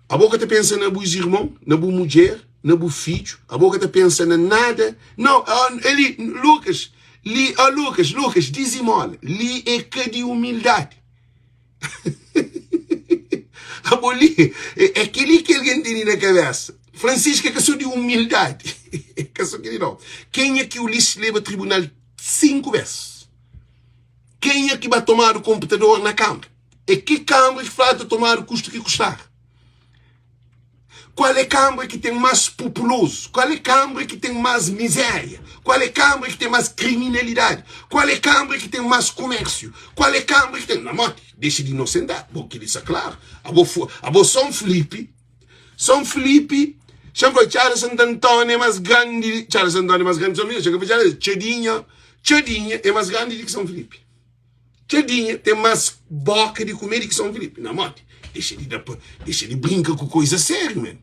abo ka ta pensa na bus irmon, na bu mudjer, na bu fidju. Abo ka ta pensa na nada. Nau, eli, Lucas, li, ó Lucas, Lucas, dizimola. Li é ka di umildadi. Abo li, é, é kel-li ki algen tene na kabésa. Francisco é ka sô di umildadi. É ka sô kel-li nau. Kenha ki Ulisses leba tribunal 5 bês? Kenha ki ba tomadu konputador na kanbra? É ki kanbra ki fladu ta tomadu kustu ki kustar? Kual é kanbra ki ten más populozu? Kual é kanbra ki ten más mizéria? Kual é kanbra ki ten más kriminalidadi? Kual é kanbra ki ten más kumérsiu? Kual é kanbra ki ten. Na modi? Dexa di inosentá. Bo kel-li sta klaru. Abo fu, abo Son Filipi, Son Filipi, xa-m fla, Txada Santu Antóniu é más grandi di, Txada Santu Antóniu é más grandi di Son Filipi? Xa-m fla, Txada, Txadinha, Txadinha é más grandi di ki Son Filipi. Txadinha ten más boka di kume di ki São Filipe. Na modi? Dexa di da pa, dexa di brinka ku koisa sériu, men.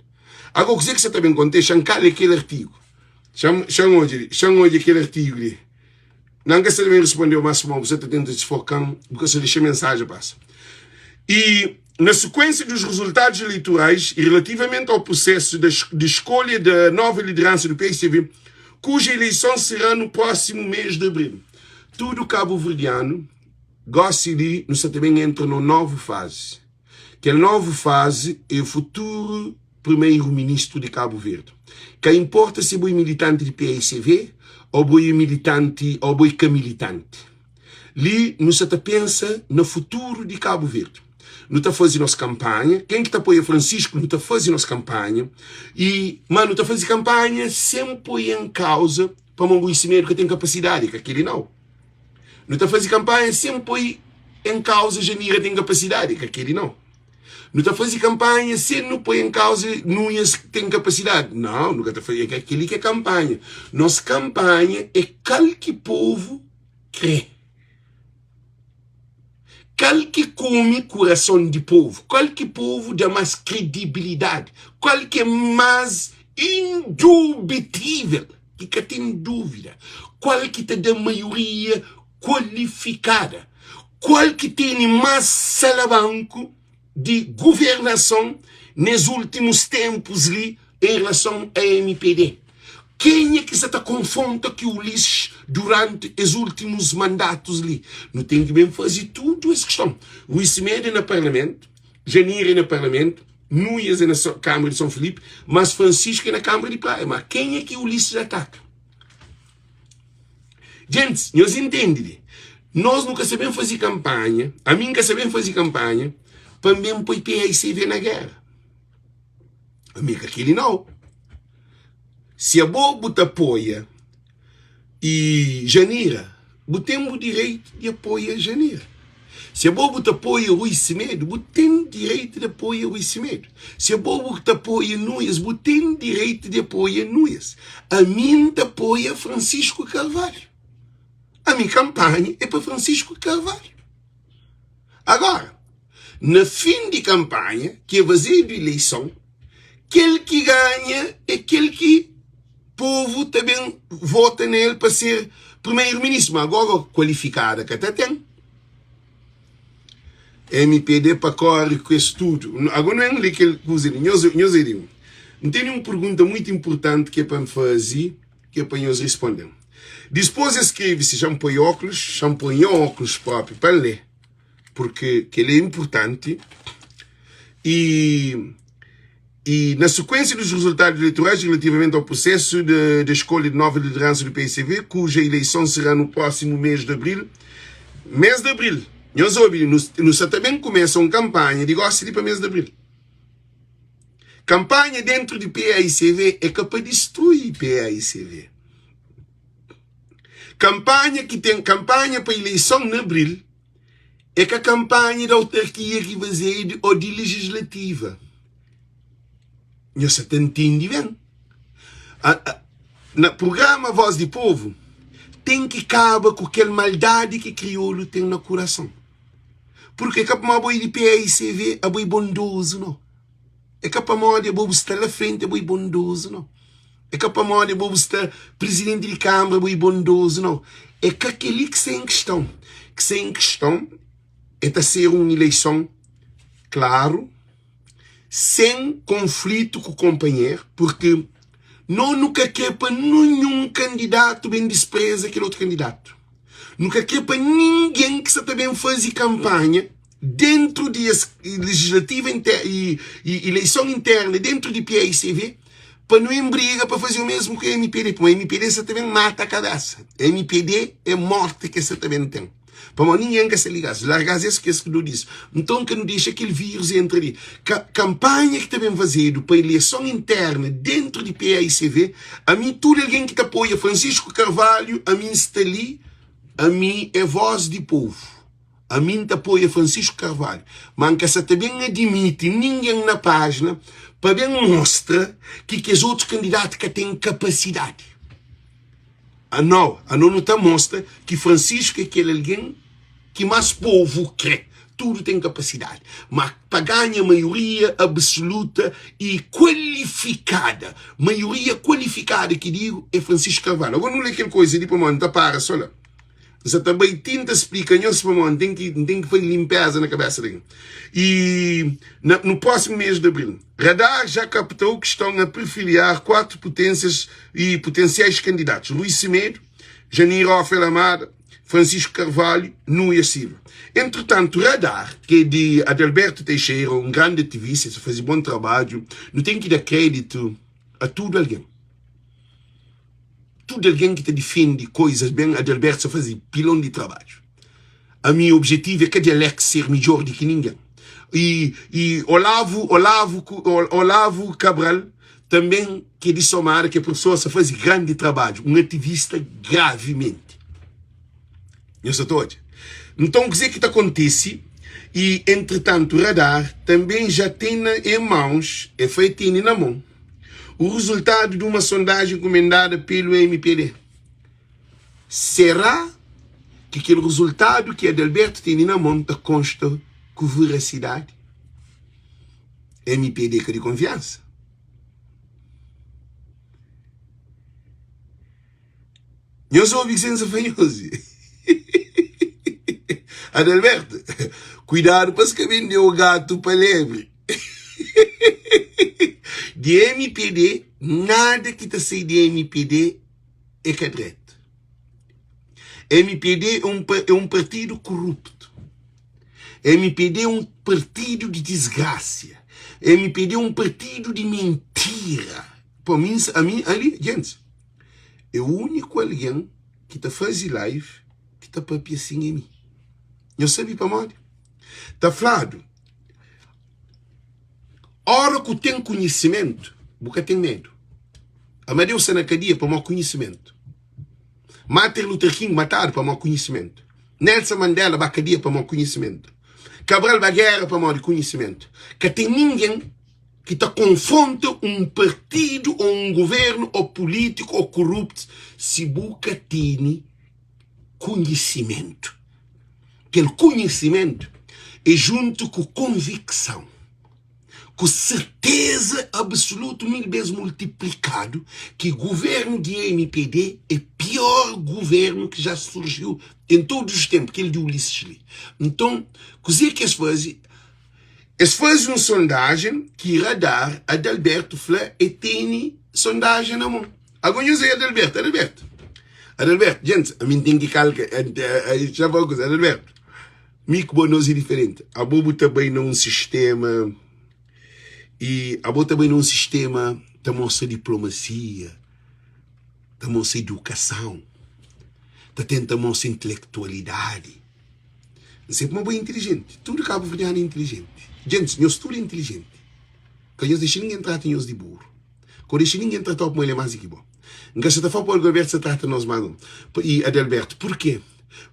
Agora, kuzê ki sa ta ben konte? Xa-m ka lé kel artigu. Xa-m, xa-m odja li, xa-m odja kel artigu li. Nan ka sta ta ben respondeu más pamodi bu sa ta tenta disfoka-m, bu ka sa dexa mensajen pasa. E na sequência dos resultados eleitorais e relativamente ao processo de escolha da nova liderança do PSTV, cuja eleição será no próximo mês de abril. Tudu kabuverdianu, gósi li nu sta ta ben entra na un novu fazi. Kel novu fazi é futuru Primeru-Ministru di Kabu Verdi. Ka inporta si bo é militanti di paicv ô bo é militanti ô bo é ka militanti. Li nu sta ta pensa na futuru di Kabu Verdi. Nu ta faze nos kanpanha, ken ki ta apoia Francisco nu ta faze nos kanpanha i ma nu ta faze kanpanha sen poi en kauza Pamodi bu insimedu ka ten kapasidadi, ka keli nau. Nu ta fazi kanpanha sen poi en kauza Janira ten kapasidadi, ka keli nau. Nu ta fazi kanpanha sen nu poi en kauza Nunhas ten kapasidadi. Nau, nu ka ta fazi, ka keli ki é kanpanha. Nos kanpanha é kal ki povu kre. Kal ki kume kurason di povu? Kal ki povu da más kredibilidadi? Kal ki é más indubitível, ki ka ten dúvida? Kual ki ta da maioria kualifikada? Kual ki tene más salabanku di guvernason nes últimus ténpus li en relason a mpd? Kenha ki sa ta konfronta ki Ulisses duranti es últimus mandatus li? Nu ten ki ben faze tudu es kiston. Rui Semedo é na Parlamentu, Janira é na Parlamentu, Nuias é na Kâmara di São Filipe, mas Francisco é na Kâmara di Praia. Ma kenha ki Ulisses ataka? Gentis, nhos intende li? Nos nu ka sa ben faze kanpanha, ami N ka sa ben faze kanpanha pa N ben poi PAICV na géra. Ami ka keli nau. Si abo bu ta apoia e Janira, bu ten bu direitu di apoia Janira. Si abo bu ta apoia Rui Semedo, bu ten direitu di apoia Rui Semedo. Si abo bu ta apoia Nunes, bu ten direitu di apoia Nunes. Ami N ta apoia Francisco Carvalho. Ami kanpanha é pa Francisco Carvalho. Agora, na fin di kanpanha, ki é fazedu ileison, kel ki ganha é kel ki povu ta ben vota na el pa ser primeru-ministru. Ma agora kualifikada ka ta ten. Mpd pa kore ku es tudu. Agora nu N lé kel kuza li. Nhos, nhos é di. N tene un pergunta muitu inpurtanti ki é pa N faze. Ki é pa nhos risponde-m. Dispôs es skrebe si, Xa-m poi óklus, xa-m poi nha óklus própi pa N lé, purkê kel-li é inpurtanti. I. E na sequência dos resultados eleitorais relativamente ao processo de, de escolha de nova liderança do PICV, cuja eleição será no próximo mês de abril, mês de abril, nhos obi, nu, nu sa ta ben kumesa un kampanha di gosi li pa mês de abril. Kampanha dentru di PAICV é ka pa distrui PAICV. Kampanha ki ten kampanha pa ileison na abril é ka kampanha di autarkia ki fazedu ô di legislativa. Nhos sa ta ntende ben? Na prugrama Voz di Povu ten ki kaba ku kel maldadi ki kriolu ten na kurason. Purki é ka pamodi abo é di PAICV abo é bondozu, nau. É ka pamodi abo bu sta la frenti abo é bondozu, nau. É ka pamodi abo bu sta prizidenti di kanbra abo é bondozu, nau. É ka kel-li ki sta en kiston. Ki sta en kiston é ta ser un ileison klaru, sen konflitu ku konpanheru, purki no nu ka kre pa ninhun kandidatu ben dispreza kel otu kandidatu. Nu ka kre pa ningen ki sa ta ben faze kanpanha dentru di es legislativa i ileison interna dentru di PAICV pa nu enbriga pa faze o mesmu ku MPD, pamodi MPD sa ta ben mata kabesa. MPD é morti ke sa ta ben ten. Pamodi ningen ka sa liga-s, larga-s es ku es ku nu dis. Nton ka nu dexa kel vírus entra li. Ka kanpanha ki ta ben fazedu pa ileison interna dentru di PAICV, ami tudu algen ki ta apoia Francisco Carvalho, ami N sta li, ami é vós di povu. Ami N ta apoia Francisco Carvalho, ma N ka sa ta ben adimiti ningen na pájina pa ben mostra ki kes otus kandidatu ka ten kapasidadi. Anó, anó nu ta mostra ki Francisco é kel algen ki más povu krê. Tudu ten kapasidadi, má pa ganha maioria absoluta i kualifikada, maioria kualifikada ki digu é Francisco Carvalho. Agora nu lê kel koisa li pamodi N ta para só la. N sa ta bai ti N ta splika nhos pamodi N ten ki, N ten ki faze linpeza na kabesa di algen. I na, no próximo mês de abril, Radar já captou que estão a perfilhar 4 potências e potenciais candidatos, Rui Semedo, Janir Ofer Amada, Francisco Carvalho, Nuia Silva. Entretanto, Radar, que é de Adalberto Teixeira, um grande ativista, faz bom trabalho, não tem que dar crédito a tudo alguém. Tudo alguém que te defende coisas bem, Adalberto só faz pilão de trabalho. A mi objetivo é ka di Alex ser midjor di ki ningen. I, i Olavo, Olavo, Olavo Cabral também ki é di Somada, ki é professor, sa faze grandi trabadju, un ativista gravimenti. Nhos sa ta odja? Nton, kuzê ki ta kontise? I, entretantu, Radar também já tem na, em mãos, é fla, é tene na mon, o resultado de uma sondagem encomendada pelo MPD. Será ki kel rezultadu ki Adalberto tene na mon ta konsta ku verasidadi? Mpd ka di konfiansa. Nhos obi ki sensa fla nhos. Adalberto, kuidadu pa es ka bende-u gatu pa lebri. Di mpd, nada ki ta sai di mpd é ka dretu. Mpd é um, é um partido corrupto. Mpd é um partido de desgracia. Mpd é um partido de mentira. Pô, mim, a mim, ali, gente, é o único alguém que ta faze live que ta papia assim em mim. Nhos sabe pamodi? Ta fladu, Ora ku ten kunhisimentu, bu ka ten medu. Amadeu sta na kadia pamodi kunhisimentu. Martin Luther King matadu pamodi kunhisimentu. Nelson Mandela ba kadia pamodi kunhisimentu. Cabral ba gera pamodi kunhisimentu. Ka ten ningen ki ta konfronta un partidu ô un guvernu ô pulítiku ô kuruptu si bu ka tene kunhisimentu. Kel kunhisimentu é juntu ku konvikson, ku serteza absolutu mil bes multiplikadu ki guvernu di mpd é pior guvernu ki já surjiu en todos os tenpu, kel di Ulisses li. Nton, kuzê ki es faze? Es faze un sondajen ki Radar Adalberto fla e tene sondajen na mon. Ago nhos é Adalberto, Adalberto, Adalberto, gentis, ami N ten ki kalka, xa fla kuza, Adalberto, mi ku bo nos é diferenti, abo bu ta bai na un sistema. I abo ta bai na un sistema ta mostra diplomasia, ta mostra idukason, ta tenta mostra intelektualidadi. N sai kuma bo é intilijenti. Tudu kabuverdianu é intilijenti. Djentis, nhos tudu é intilijenti. Ka nhos dexa ningen trata nhos di buru. Ka dexa ningen tratau kuma el é más di ki bo. N ka sa ta fla pa Alberto sa trata nos más nau. I Adelberto, purkê?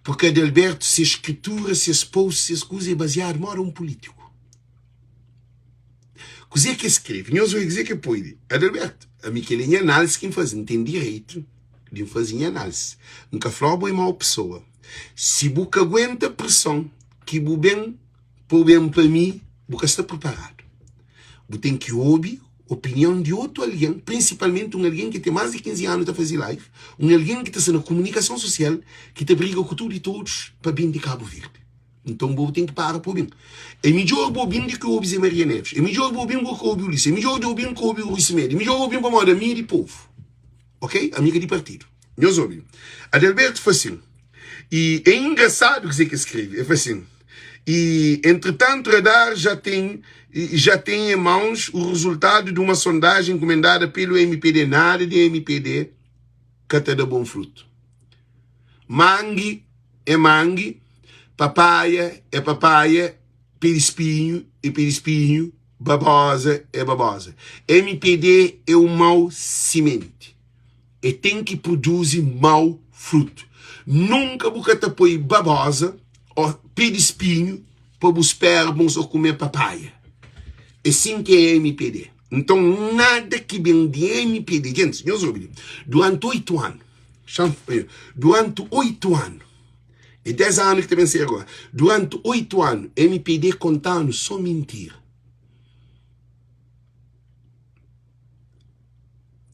Purkê Adelberto, se skritura, ses post, ses kuza é baziadu moda un pulítiku. Kuzê ki el skrebe? Nhos obi kuzê ki el poi li. Adelberto, ami kel-li é nha análisi ki N faze. N ten direitu di N faze nha análisi. N ka fla-u bo é mau pesoa. Si bu ka aguenta preson ki bu ben pa bu ben pa mi, bu ka sta priparadu. Bu ten ki obi opinion di otu algen, prinsipalmenti un algen ki ten más di 15 anu ta faze live, un algen ki ta sta na komunikason sosial, ki ta briga ku tudu i todos pa ben di Kabu Verdi. Nton bo ten ki para pa obi-m. É midjór bo obi-m di ki obi Zé Maria Neves. É midjór bo obi-m di ki obi Ulisses. É midjór di obi-m ki obi Rui Semedo. É midjór obi-m pamodi ami é di povu. Ok? Ami ka di partidu. Nhos obi. Adelberto fla sin, i é engrasadu kuzê ki el skrebe. El fla sin, I entretanto Radar já tem já tem em mãos o resultado de uma sondagem encomendada pelo MPD. Nada de MPD ka ta da bom fruto. Mangi é mangi, papaia é papaia, pé di spinhu é pé di spinhu, babosa é babosa. MPD é un mau simenti. E ten ki produzi mau frutu. Nunka bu ka ta poi babosa ô pé di spinhu pa bu spera ma bu sta kume papaia. É sin ki é MPD. Nton, nada ki ben di MPD. Gentis, nhos obi li. Duranti 8 anu, duranti 8 anu, é 10 anu ki ta ben ser agora. Duranti 8 anu, MPD konta-nu sô mintira.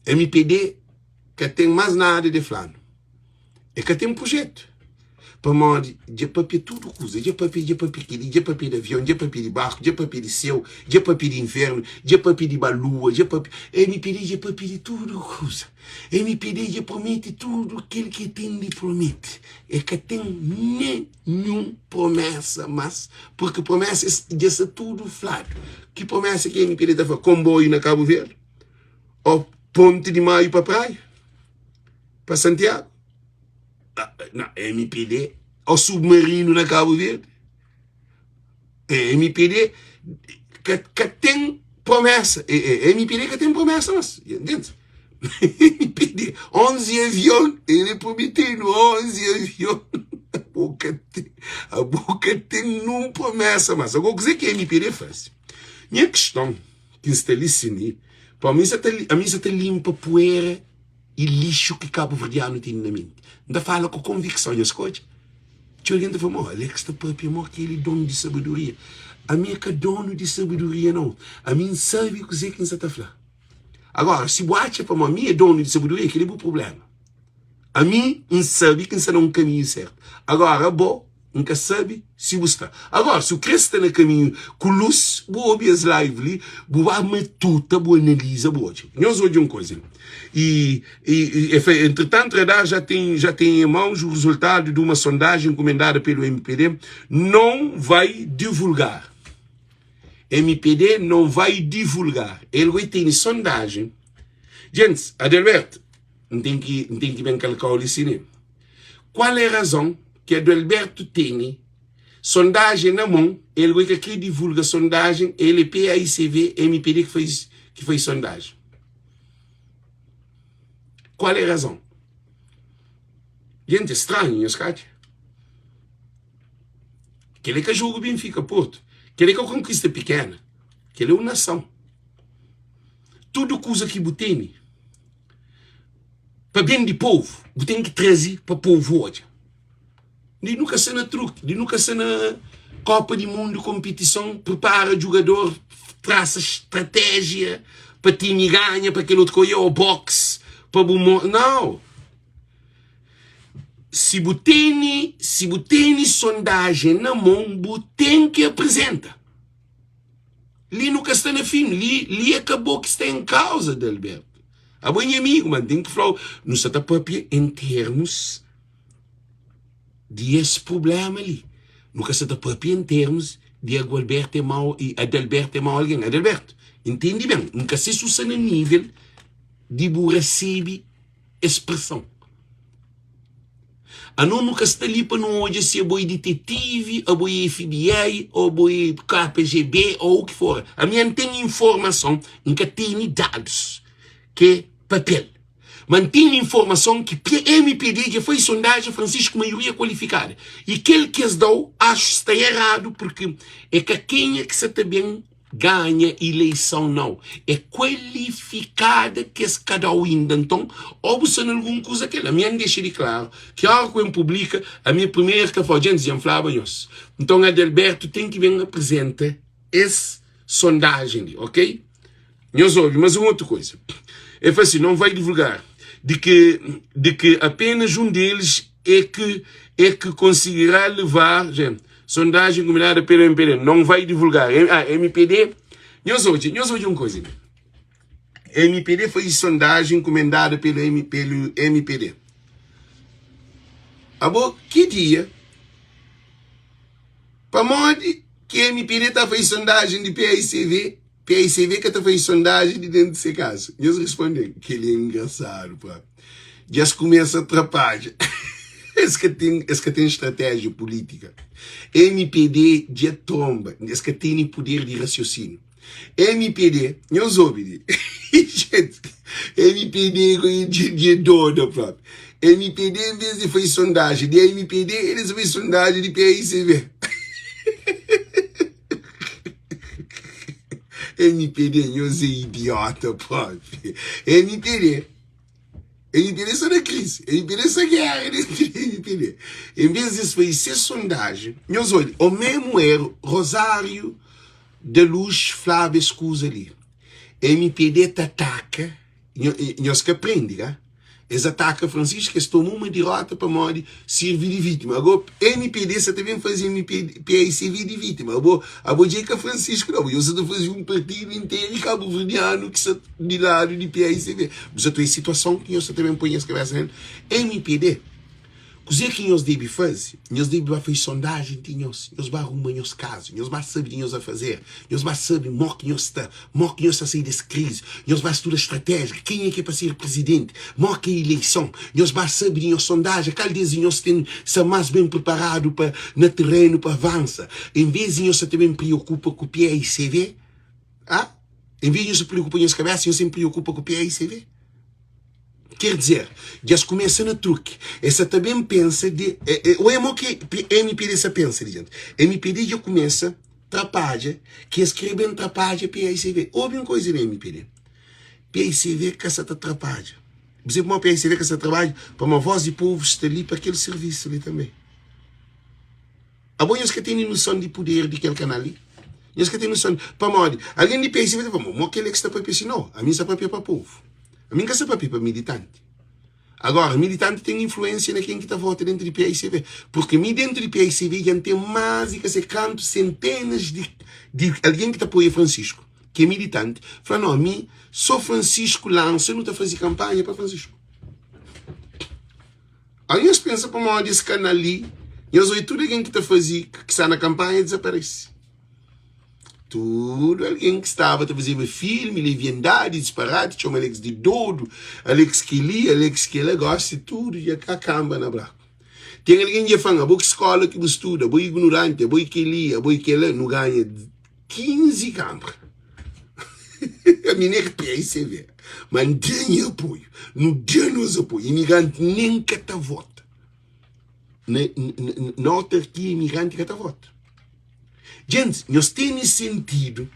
MPD ka ten más nada de fla-nu. E ka ten projetu. Pamodi dja papia tudu kuza. Dja papia, dja papia kel-li, dja papia di avion, dja papia di barku, dja papia di séu, dja papia di infernu, dja papia di ba lua, dja papia. MPD dja papia di tudu kuza. MPD dja promete tudu kel ki e ten di promete. E ka ten nenhun promesa más, purki promesa dja sta tudu fladu. Ki promesa ki MPD ta fla? Konboiu na Kabu Verdi? Ô ponti di Maiu pa Praia? Pa Santiagu? Na MPD? Ô submarinu na Kabu Verdi? MPD ka, ka ten promesa. MPD ka ten promesa mas. Entende? MPD, 11 avion, ele prometeu 11 avion. A boca tem, a boca tem num promessa mas. Agora, o que é que MPD faz? Minha questão ki N sta li sin li, pa mi sa ta ami sa ta limpa puera i lixu ki kabuverdianu tene na menti. N ta fala ku konvikson, nhos ka odja? Txeu algen ta fla, mo Alex ta papia mo ki el é donu di sabedoria. Ami é ka donu di sabedoria nau. Ami N sabe kuzê ki N sa ta fla. Agora, si bu atxa pamodi mi é donu di sabedoria, kel-li é bu prubléma. Ami N sabe ki N sta na un kaminhu sértu. Agora, abo, N ka sabe si bu sta. Agora, si bu krê sta na kaminhu ku lus, bu obi es live li, bu ba matuta, bu analiza, bu odja. Nhos odja un koza li. E, e, e, e, entretanto, Radar já tem, já tem em mãos o resultado de uma sondagem encomendada pelo MPD, não vai divulgar. MPD não vai divulgar. Ele vai ter sondagem. Gente, Adelberto, N ten ki, N ten ki ben kalkau li si ne. Kual é razon ki Adelberto tene sondajen na mon, el goi ka kre divulga sondajen, el é PAICV, MPD ki faz, ki faz sondajen. Kual é razon? Jenti, é stranhu, nhos ka atxa? Kel é ka jogu Benfica Porto, kel é ka konkista pikena, kel é un nason. Tudu kuza ki bu tene pa ben di povu, bu ten ki traze pa povu odja. Di nu ka sta na truki, di nu ka sta na Kopa di Mundu, konpitison, pripara djugador, trasa stratéjia pa timi ganha, pa kel otu ka oia, ô box pa bu mo. Nau! Si bu tene, si bu tene sondajen na mon, bu ten ki aprizenta. Li nu ka sta na fin, li, li é ka bo ki sta en kauza, Adalberto. Abo é nha amigu, ma N ten ki fla-u, nu sta ta papia en termus di es prubléma li. Nu ka sta ta papia en termus. Di Agualberto é mau i Adalberto é mau algen. Adalberto, intendi ben, N ka se si bu sta na nível di bu resebe es preson. Anos nu ka sta li pa nu odja si abo é ditetivi, abo é FBI, ô abo é KGB ô u ki for. Ami N ten informason, N ka tene dadus ki é papel. Ma N tene informason ki MPD dja fai sondajen Francisco maioria kualifikada. I kel ki es da-u axu sta eradu purki é ka kenha ki sa ta ben ganha ileison nau. É kualifikada ki es ka da-u inda. Nton ô bu sta na algun kuza kel. Ami N dexa di klaru ki ora ku N publika ami é primeru ki ta fla djentis dja N flaba nhos. Nton Adelberto ten ki ben aprizenta es sondajen li ok. Nhos obi mas un otu koisa. El fla si, Não vai divulgar de que, de que apenas um deles é que, é que conseguirá levar, gente, sondagem encomendada pelo MPD, não vai divulgar. Ah, MPD, nhos odja, nhos odja un koisa li. MPD faze sondagem encomendada pelo, M, pelo MPD. Abo, ki dia? Pamodi ki MPD ta faze sondagem di PAICV? PICV ka ta faze sondajen di dentu se kaza. Nhos responde-m, Kel-li é engrasadu própi. Dja es kumesa trapadja. Es ka ten, es ka ten stratéjia pulítika. Mpd dja tronba. Es ka tene puder di rasiosíniu. Mpd, nhos obi li. Jenti, mpd dja é doda própi. Mpd, en vez di faze sondajen di mpd, eles faze sondajen di PICV. MPD nhos é idiota propi MPD MPD sta na krizi MPD sta guerra dentro di MPD em vez di es faze ses sondagem nhos odja o mesmo erro Rosário da Luz flaba es kuza li MPD ta ataka Nhos ka prende ka? Es ataka Francisco, es toma uma dirota pamodi sirvi di vitima. Ago mpd sa ta ben faze mpd PAICV di vitima. Abo abo dja é ka Francisco nau, nhos sa ta faze un partidu interu i kabuverdianu ki sa di ladu di PAICV. Bu sa ta oja situason ki nhos sa ta ben poi nhos kabesa nel? Mpd. Kuzê ki nhos debe faze? Nhos debe ba faze sondajen ti nhos. Nhos ba ruma nhos kaza. Nhos ba sabe di nhos afazer. Nhos ba sabe mó ki nhos sta, mó ki nhos ta sai des krizi. Nhos ba studa stratéjia, kenha ki é pa ser prizidenti, mó ki é ileison. Nhos ba sabe di nhos sondajen, kal des di nhos ten sta más ben priparadu pa na terenu pa avansa. En vez di nhos sa ta ben priokupa ku PAICV, ah, en vez di nhos sa priokupa nhos kabesa, nhos ten priokupa ku PAICV. Ker dizer, dja es kumesa na truki. Es sa ta ben pensa di. Oia mo ki mpd sa pensa di jenti. Mpd dja kumesa trapadja ki es kre ben trapadja PAICV. Obi un koiza di mpd. PAICV ka sa ta trapadja. Bu sabe pamodi PAICV ka sa ta trapadja? Pamodi voz di povu sta li pa kel sirvisu li tanbe. Abo nhos ka tene noson di puder di kel kanal li? Nhos ka ten noson? Pamodi? Algen di PSB ta fla, Mo kel-li ki sta papia si? No, ami N sta papia pa povu. Ami N ka sta papia pa militanti. Agora, militanti ten influensia na ken ki ta vota dentu di PSB. Purki mi dentu di PSB dja N ten más di ka se kantu sentenas di di algen ki ta apoia Francisco, ki é militanti, fla, No, mi so Francisco lansa, nu ta faze kanpanha pa Francisco. Al nhos pensa pamodi es kanal li, nhos oi tudu algen ki ta faze, ki sta na kanpanha dizaparese. Tudu algen ki staba ta fazeba filmi, leviandadi, disparati, txoma Alex di dodu, Alex keli, Alex kela, gosi tudu dja ka kanba na braku. Ten algen dja fla-m, abo ki skola ki bu studa, abo ignoranti, abo i keli, abo i kela, nu ganha 15 kanbra. Ami ne ka PICV, ma N ten nha apoiu. Nu da nos apoiu. Imigranti nen ka ta vota. Na, na, na autarkia imigranti ka ta vota. Gente, nhos tene sentidu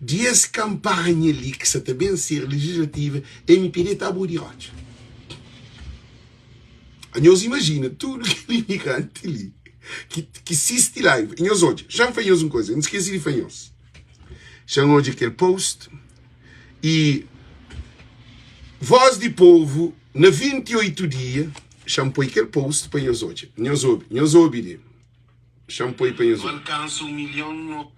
di es kampanha li ki sa ta ben ser legislativa, MPD ta abo di rotxa. Nhos imajina tudu kel imigranti li ki, ki sisti live. Nhos odja, xa-m fla nhos un koza, N skese di fla nhos. Xa-m odja kel post i Voz di Povu na 28 dia, xa-m poi kel post pa nhos odja. Nhos obi, nhos obi li. Xa-m poi pa nhos obi. Nu alkansa un milhon no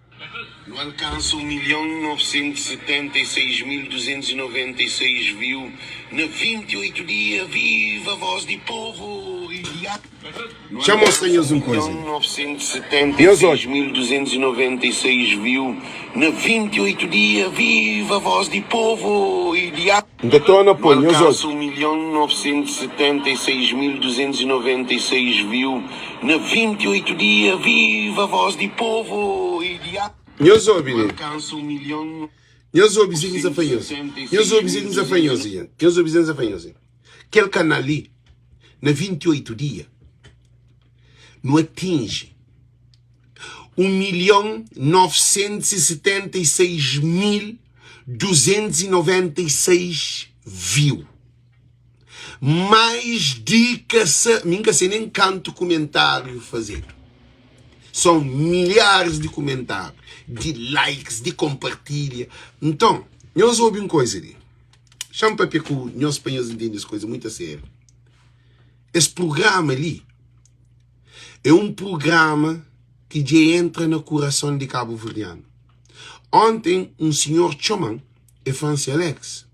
Nu alkansa 1 milhon 976 mil 296 view na 28 dia! Viva Voz di Povo! Xa mostra nhos un koza li. Nhos odja. 976.296 view na 28 dia viva voz di povo e di N ta torna Nu poi, nhos alkansa odja. 1 milhon 976.296 view na 28 dia viva voz di povo e di Nhos obi Nu li. alkansa 1 milhon Nhos obi si ki N sa fla nhos. Nhos obi si ki N sa fla nhos. Nhos obi si ki N sa fla nhos. Kel kanal li, na 28 dia, nu atinji 1 milhon 976 mil 296 view. Mais di ka sa, mi ka sei nem kantu kumentáriu fazedu. São milhares di kumentáriu, di likes, di konpartilha. Nton, nhos obi un koza li. Xa-m papia ku nhos pa nhos intende es koza mutu a sériu. Es prugrama li é un prugrama ki dja entra na kurason di kabuverdianu. Onten un sinhor txoma-m, el fla-m si, Alex,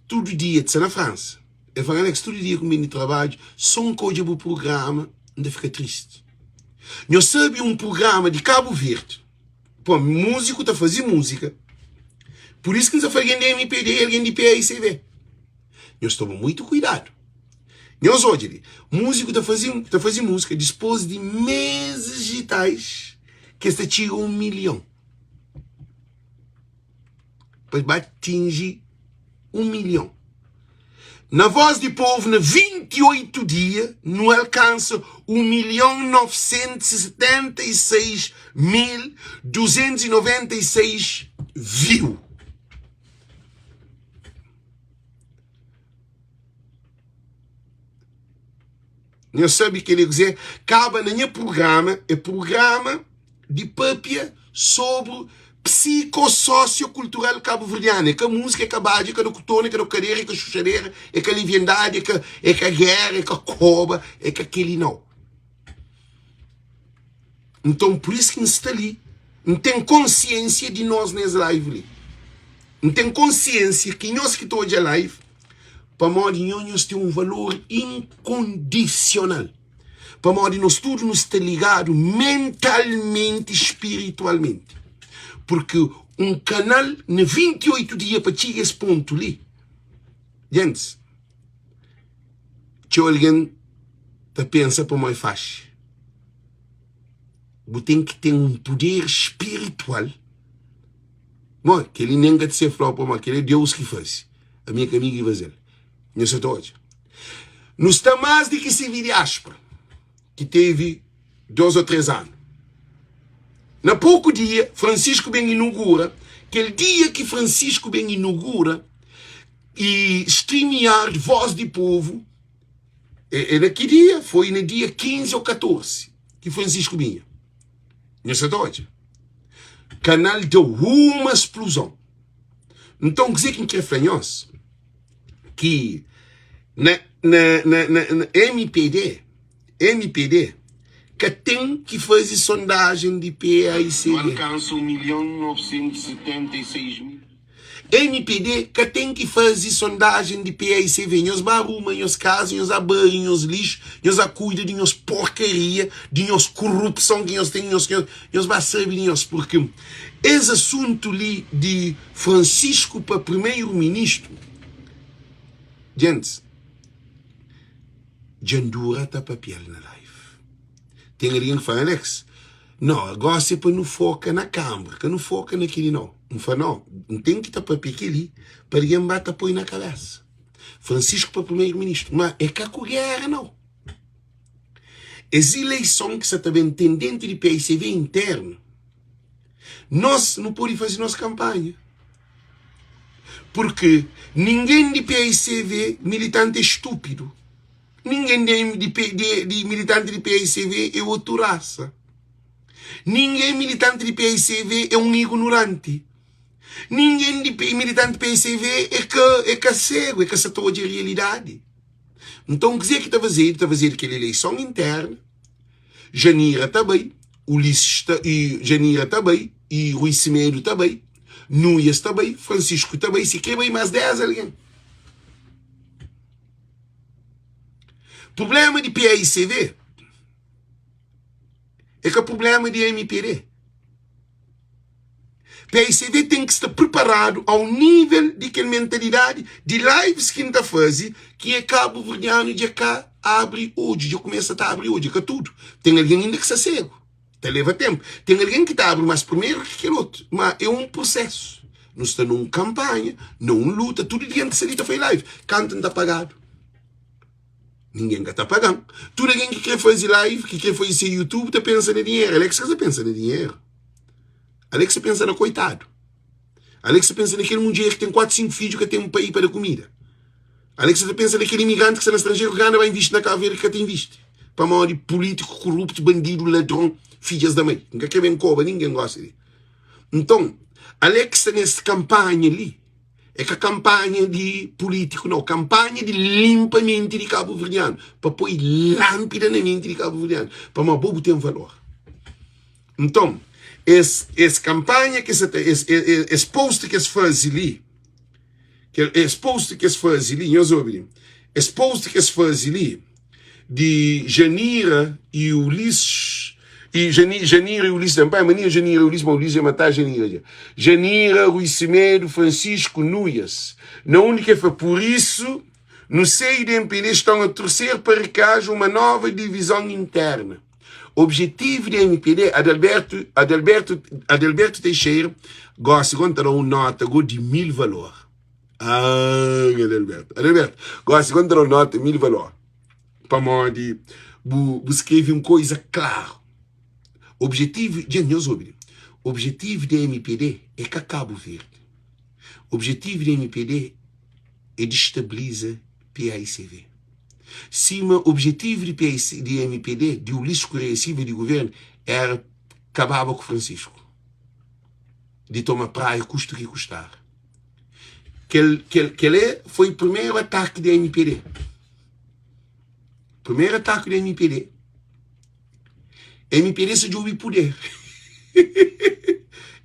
tudu dia, el sta na Fransa, el fla-m, Alex, tudu dia ku N ben di trabadju, so N ka odja bu prugrama, N ta fika tristi. Nhos sabe un prugrama di Kabu Verdi Pô, músiku ta faze múzika. Pur isu ki N sa fla algen di MPD i algen di PAICV. Nhos toma muitu kuidadu. Nhos odja li, múziku ta faze, ta faze múzika dispôs di mezis i tais ki es ta txiga un milhon. Pa ba atinji un milhon. Na Voz di Povo, na 28 dia, nu alkansa 1 milhon 976 mil 296 view. Nhos sabe kel é kuzê? Kaba na nha prugrama, é prugrama di papia sobri psiko-sosio-kultural kabuverdianu. É ka múzika, é ka badju, é ka dokutona, é ka dokadera, é ka xuxadera, é ka liviandadi, é ka, é ka géra, é ka koba, é ka kel-li nau. Nton, pur isu ki N sta li, N ten konsiensia di nos nes live li. N ten konsiensia ki nhos ki ta odja live, Pamodi nho nhos ten un valor inkondisional. Pamodi nos tudu nu sta ligadu mentalmenti i spiritualmenti. Purki un kanal na 28 dia pa txiga es pontu li, gentis, txeu algen ta pensa pamo é faxi. Bu ten ki ten un puder spiritual. Mo, kel-li nen ka ta ser fla-u pamodi kel-li é Deus ki faze. Ami é ka mi ki faze-l. Nhos sa ta odja. Nu sta más di ki CV Diáspora, ki tevi dos ô três anu. Na poku dia, Francisco ben inugura, kel dia ki Francisco ben inugura e StreamYard Voz di Povo, é, é na ki dia? Foi na dia 15 ou 14 ki Francisco binha. Nhos sa ta odja. Kanal deu uma spluzon. Nton, kuzê ki N krê fla nhos? Ki na, na, na, na, na MPD, MPD ka ten ki faze sondajen di Nu PAICD. alkansa 1 milhon 976 mil. MPD ka ten ki faze sondajen di PAICV. Nhos ba ruma nhos kaza, nhos a bari nhos lixu, nhos a kuida di nhos porkaria, di nhos kurupson ki nhos ten, nhos, nhos ba sabe di nhos. Purki es asuntu li di Francisco pa primeru ministru, gentis, dja N dura ta papia-l na live. Ten algen ki fla, Alex, no, gosi é pa nu foka na kanbra, ka nu foka na kel-li nau. N fla, no, N ten ki ta papia kel-li pa algen ba ta poi na kabésa. Francisco pa primeru-ministru, ma é ka ku géra nau. Es ileison ki sa ta ben ten dentu di PICV internu, nos nu pode faze nos kanpanha. Purki ningen di PICV militanti é stúpidu. Ningen di, di, di, di militanti di PICV é otu rasa. Ningen militanti di PICV é un ignoranti. Ningen di militanti PICV é ka, é ka segu, é ka sa ta odja realidadi. Nton, kuzê ki ta fazedu? Ta fazedu kel ileison interna, Janira ta bai, Ulisses ta, i Janira ta bai, i Rui Semedo ta bai, Nuias ta bai, Francisco ta bai, si kre bai más 10 algen. Prublema di paicv é ka prublema di mpd. Paicv ten ki sta priparadu ao nível di kel mentalidadi di lives ki N ta faze ki é kabuverdianu dja ka abri odju, dja kumesa ta abri odju, é ka tudu. Ten algen inda ki sta segu. Ta leva ténpu. Ten algen ki ta abri más primeru ki kel otu. Má é un prosésu. Nu sta na un kanpanha, na un luta. Tudu dia N ta sta li ta fai live. Kantu N ta pagadu? Ningen ka ta paga-m. Tudu algen ki krê faze live, ki krê faze se YouTube, ta pensa na dinheru. Alex ka sa pensa na dinheru. Alex sa pensa na koitadu. Alex sa pensa na kel mudjer ki ten 4, 5 fidju ka ten pai pa da kumida. Alex sa pensa na kel imigranti ki sta na stranjeru ki gana ba invisti na Kabu Verdi ki ka ta invisti pamodi pulítiku kuruptu, bandidu, ladron, fidjas da mai. N ka kre ben koba ningen gosi li. Nton, Alex sta nes kanpanha li. É ka kanpanha di pulítiku nau, kanpanha di linpa menti di kabuverdianu, pa poi lánpida na menti di kabuverdianu, pamodi bo bu ten valor. Nton, es es kanpanha ki sa ta es es post ki es faze li, kel es post ki es faze li, nhos obi li, es post ki es faze li di Janira e Ulisses e Jani, Janira e Ulisses também, mania Janira e Ulisses, mas Ulisses já matar Janira já. Janira, Rui Semedo, Francisco Nuias, na onde que foi por isso no seio do MPD estão a torcer para que haja uma nova divisão interna. Objetivo di MPD, Adalberto, Adalberto, Adalberto Teixeira, gosi go N ta da un nota go di mil valor. Ah, Adalberto, Adalberto, gosi go N ta da un nota mil valor. Pamodi bu, bu skrebe un koiza klaru. Objetivo, dja nhos obi li, objetivo di MPD é ka Kabu Verdi. Objetivo di MPD é destabiliza PAICV. Sima objetivu di PAIC, di mpd, di Ulisses Correia Silva di guvernu era kababa ku Francisco, di toma Praia kustu ki kustar. Kel, kel, kel é foi primeru ataki di mpd. Primeru ataki di mpd. Mpd sa djobe puder.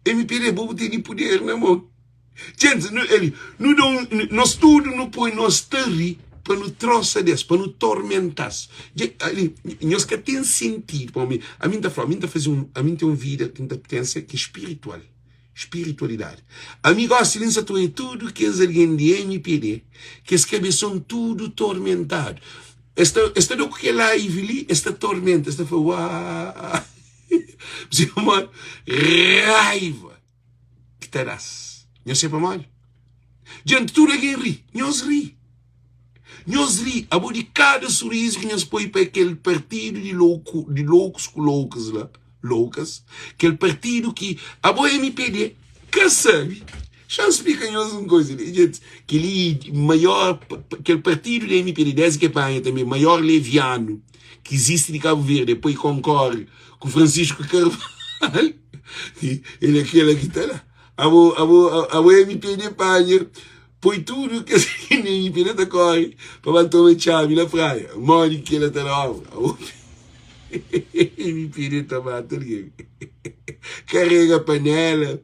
Mpd bo bu tene puder na mon. Djentis, nu, eli, nu da un, nos tudu nu poi nos ta ri pa nu trosa des, pa nu tormenta-s. Dje, ali, nhos ka ten sentidu, pa mi, ami N ta fla, ami N ta faze un, ami N ten un vida ki N ta pensa ki é spiritual, spiritualidadi. Ami gosi li N sa ta oja tudu kes algen di mpd, kes kabeson tudu tormentadu. Es ta, es ta da ku kel live li, es ta tormenta, es ta fla, uaa, raiva. ki ta da-s. Nhos sai pamodi? Djenti tudu algen ri. Nhos ri. Nhos ri. Abo di kada surizu ki nhos poi pa kel partidu di louku, di loukus ku loukas la, loukas, kel partidu ki abo MPD ka sabi. Xa-m splika nhos un koza li, djenti, kel-li maior, kel partidu di MPD, desdi ki e panha tanbe, maior levianu ki izisti di Kabu Verdi, e poi konkore ku Francisco Carvalho, el é kela ki ta la. Abo, abo, abo MPD panha, poi tudu kes ki na MPD ta kore pa ba toma txabi na praia. Modi ki kela ta da obra? Abo MPD ta mata algen. Karega panela,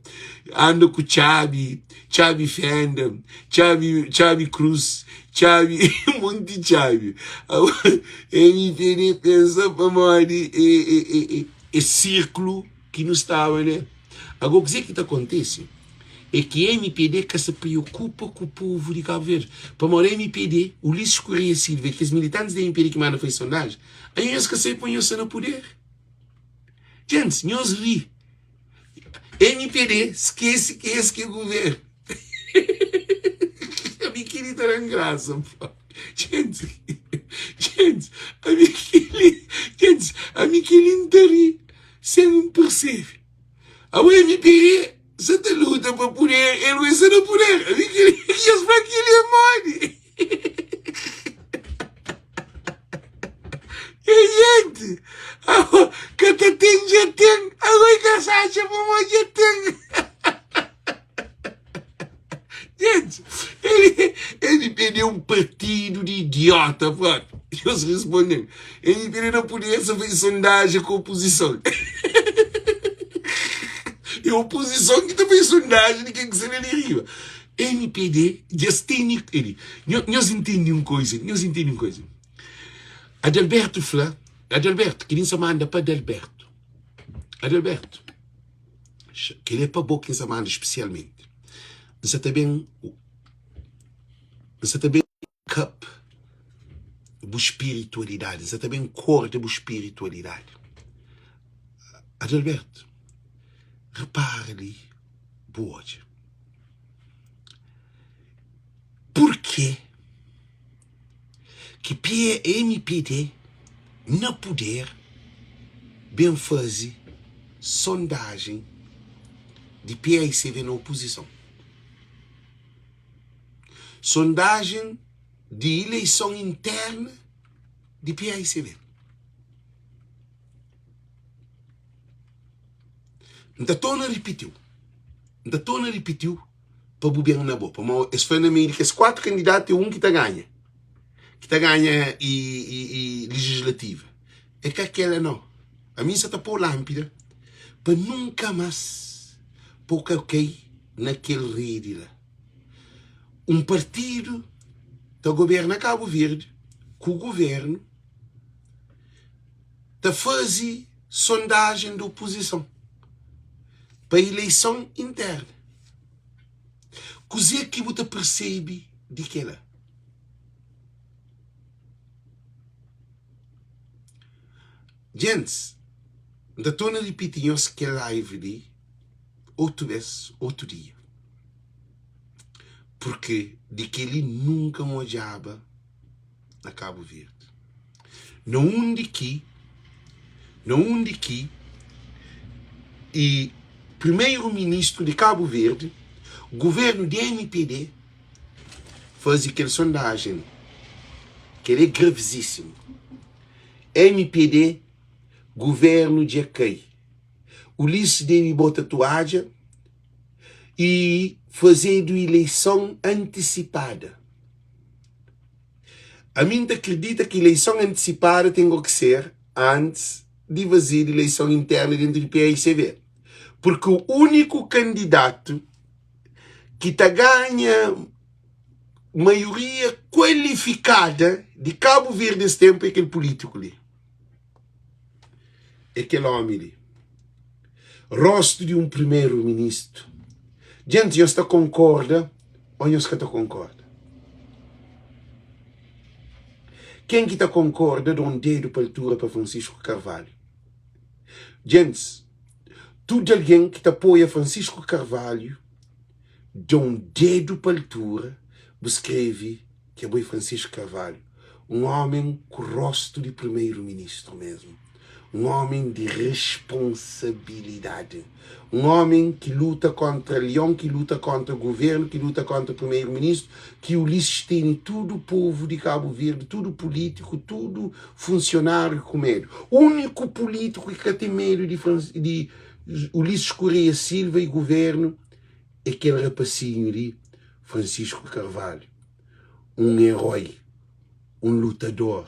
anda ku txabi, txabi fenda, txabi, txabi krus, txabi, monti txabi. MPD pensa pamodi e, e, e, e, e sirkulu ki nu staba ne. Agora kuzê ki ta kontise é ki MPD ka sa preokupa ku povu di Kabu Verdi. Pamodi MPD, Ulisses Correia Silva e kes militantis di MPD ki manda faze sondajen, anhos nhos ka sabe pa nhos sta na puder. Gentis, nhos ri. MPD skese ki es ki é guvernu. Ami kili ta dan grasa pô. Gentis, gentis, ami kili, gentis, ami kili N ta ri sen N persebe. Abo MPD sa ta luta pa puder, el gosi sta na puder. Ami kili, nhos fla kili é modi? E gente, abo ka ta ten dja ten, abo e ka sa atxa pamodi dja ten. Gente, ele, ele perdeu um partido de idiota, pronto. Eles respondem, ele perdeu não podia fazer sondagem com oposição. E a oposição que também sondagem de quem que será ali riba. MPD dja es tene. Nhos intende un koiza, nhos intende un koiza. Adalberto fla, Adalberto, kel-li N sa manda pa Adalberto. Adalberto, kel-li é pa bo ki N sa manda spesialmenti. N sa ta ben, N sa ta ben kap bu spiritualidadi, N sa ta ben korda bu spiritualidadi. Adalberto, repara li bu odja. Purkê ki PMPD na puder ben faze sondajen di PAICV na opuzison? Sondajen di ileison interna di PAICV. N ta torna ripitiu, N ta torna ripitiu pa bu ben na bo. Pamodi es fla na meiu di kes 4 kandidatu é un ki ta ganha, ki ta ganha i, i, i legislativa. É ka kela nau. Ami N sa ta pô lánpida pa nunka más pô ka kai na kel redi la. Un partidu ta goberna Kabu Verdi ku guvernu ta faze sondajen di opozison pa ileison interna. Kuzê ki bu ta persebe di kel-la? Gentis, N ta torna ripiti nhos kel live li otu bês, otu dia. Purkê di kel-li nunka N odjaba na Kabu Verdi. Na undi ki, na undi ki e primeiro ministro di Kabu Verdi, governo di MPD fazi kel sondajen li, kel é gravizíssimo. MPD, governo dja kai. Ulisses debe bota toadja e fazedu ileison antisipada. Ami N ta kridita ki ileison antisipada ten go ki ser antis di fazedu ileison interna dentu di PAICV. Purki uniku kandidatu ki ta ganha maioria kualifikada di Kabu Verdi es tenpu é kel pulitiku li. É kel omi li. Rostu di un primeru ministru. Djenti, nhos ta konkorda ô nhos ka ta konkorda? Ken ki ta konkorda da un dedu pa altura pa Francisco Carvalho. Djentis, tudu algen ki ta apoia Francisco Carvalho da un dedu pa altura, bu skrebe ki abo é Francisco Carvalho, un omen ku rostu di primeru ministru mesmu, un omen di responsabilidadi, un omen ki luta kontra lion, ki luta kontra guvernu, ki luta kontra primeru ministru, ki Ulisses tene tudu povu di Kabu Verdi, tudu pulitiku, tudu funsionariu ku medu. Uniku pulitiku ki ka ten medu di di Ulisses Correia Silva y guvernu é kel rapasinhu li, Francisco Carvalho, un eroi, un lutador,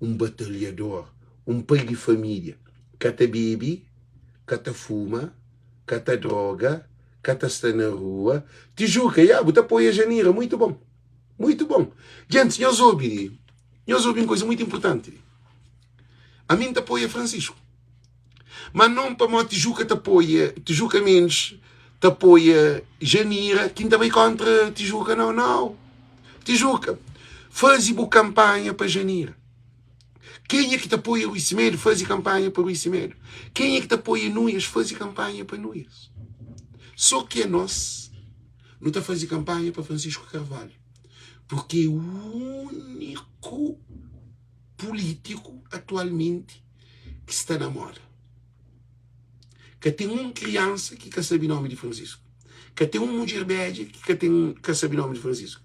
un batalhador, un pai di família, ka ta bebe, ka ta fuma, ka ta droga, ka ta sta na rua. Tijuka, ya, bu ta apoia Janira, muitu bon, muitu bon. Gentis, nhos obi li, nhos obi un kuza muitu inpurtanti li. Ami N ta apoia Francisco. Má non pamodi Tijuka ta apoia, Tijuka Mendes ta apoia Janira ki N ta bai kóntra Tijuka, nau, nau. Tijuka, faze bu kanpanha pa Janira. Kenha ki ta apoia Rui Semedo, faze kanpanha pa Rui Semedo. Kenha ki ta apoia Nuias, faze kanpanha pa Nuias. Sô ki anos, nu ta faze kanpanha pa Francisco Carvalho, purki é úniku pulítiku atualmenti ki sta na moda. Ka ten un kriansa ki ka sabe nomi di Francisco. Ka ten un mudjer bedja ki ka ten ka sabe nomi di Francisco.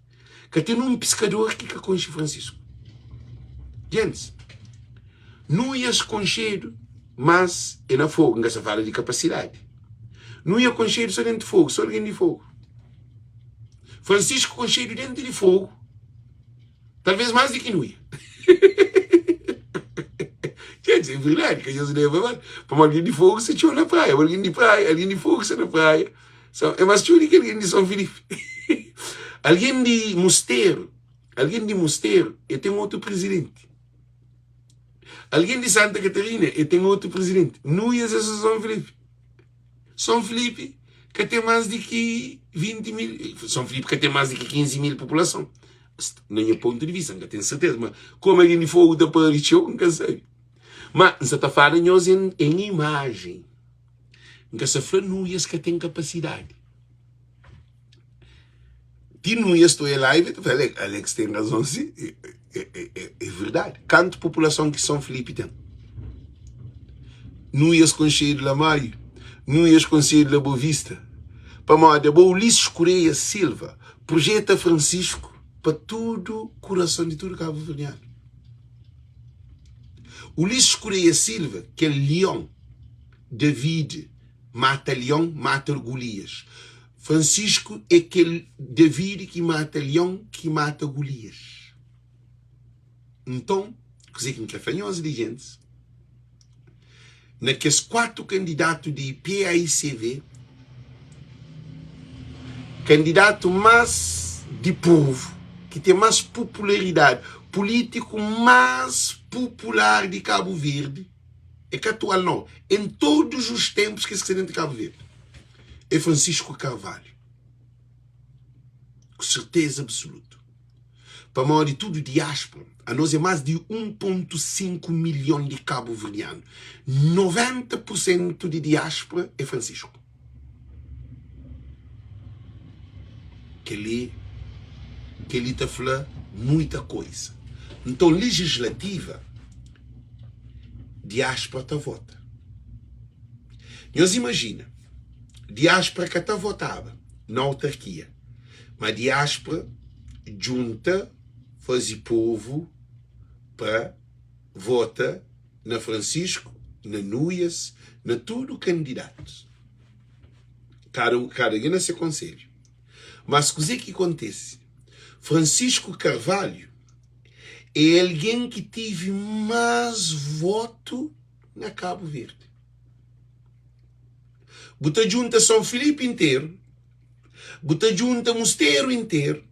Ka ten un piskador ki ka konxe Francisco. Gentis, Nuias konxedu, mas é na fogu. N ka sta fala di kapasidadi. Nuia konxedu so dentu fogu, so algen di fogu. Francisco konxedu dentu di fogu. Talvez mais di ki Nuia. Gente, é verdade que Jesus leva mal. Pamodi algen di fogo se txeu na praia, algen di praia, algen di fogo se na praia. So, é mais txeu di ki algen di São Filipe. Algen di Musteru, algen di Musteru, e ten outro presidente. Algen di Santa Catarina e ten otu presidenti. Nuias é so Son Filipe. Son Filipe ka ten más di ki 20 mil, Son Filipe ka ten más di ki 15 mil populason. Na nha pontu di vista, N ka ten serteza, ma komu algen di Fogu ta pari txeu, N ka sabe. Ma N sa ta fala nhos en imajen. N ka sa fla Nuias ka ten kapasidadi. Ti Nuias ta oia live e ta fla, Alex ten razon si. É verdadi. Kantu populason ki Son Filipi ten? Nuias konxedu la Maio, Nuias konxedu la Bovista. Pamodi abo Ulisses Correia Silva projeta Francisco pa tudu kurason di tudu kabuverdianu. Ulisses Correia Silva, kel lion, David mata lion, mata Golias. Francisco é kel David ki mata lion, ki mata Golias. Nton, kuzê ki N krê fla nhos li, gentis, na kes 4 kandidatu di PAICV, kandidatu más di povu, ki ten más popularidadi, pulítiku más popular di Kabu Verdi, é ka atual nau, en todos os tempos kes ki sta dentu di Kabu Verdi, é Francisco Carvalho, ku serteza absolutu. Pamodi tudu diáspora, anos é más di 1.5 milhon di kabuverdianu, 90 pur sentu di diáspora é Francisco. Kel-li, kel-li ta fla muita koiza. Nton, lejislativa, diáspora ta vota. Nhos imajina, diáspora ka ta votaba na autarkia. Ma diáspora djunta faze povu pa vota na Francisco, na Nuias, na tudu kandidatus. Kada kada algen na se konselhu. Mas kuze ki kontese? Francisco Carvalho é algen ki tive más votu na Kabu Verdi. Bu ta djunta Son Filipe interu. Bu ta djunta Musteru interu,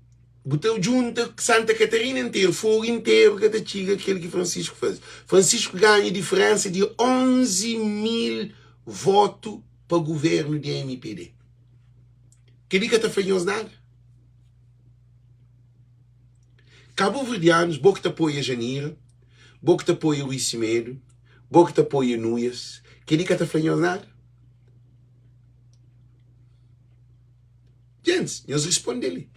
bu ta djunta Santa Katarina interu, Fogu interu ka ta txiga kel ki Francisco faze. Francisco ganha diferensa di 11 mil votu pa guvernu di mpd. Kel-li ka ta fla nhos nada? Kabuverdianus, bo ki ta apoia Janira, bo ki ta apoia Rui Semedo, bo ki ta apoia Nuias, kel-li ka ta fla nhos nada? Gentis, nhos risponde li.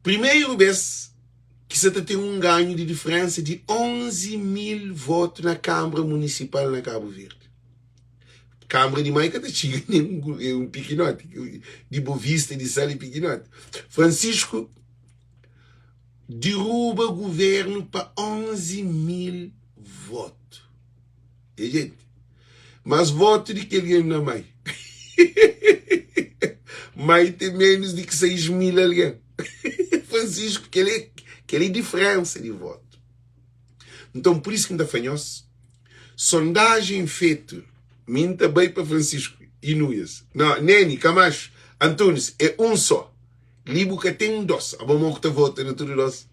Primeru bes ki sa ta ten un ganhu di diferensa di 11 mil votu na Kanbra Munisipal na Kabu Verdi. Kanbra di Mai ka ta txiga nen un pikinoti, di Bovista, di Sal e pikinoti. Francisco diruba guvernu pa 11 mil votu. E jenti, mas votu di kel algen na mai. Mai ten menus di ki 6 mil algen. Francisco, kel é, kel é diferensa di votu. Nton, pur isu ki N ta fla nhos, sondajen fetu, mi N ta bai pa Francisco y Nuias. No, Neni, Camacho, Antunes, é un só. Li bu ka ten dos. Abo mo ku ta vota na tudu dos?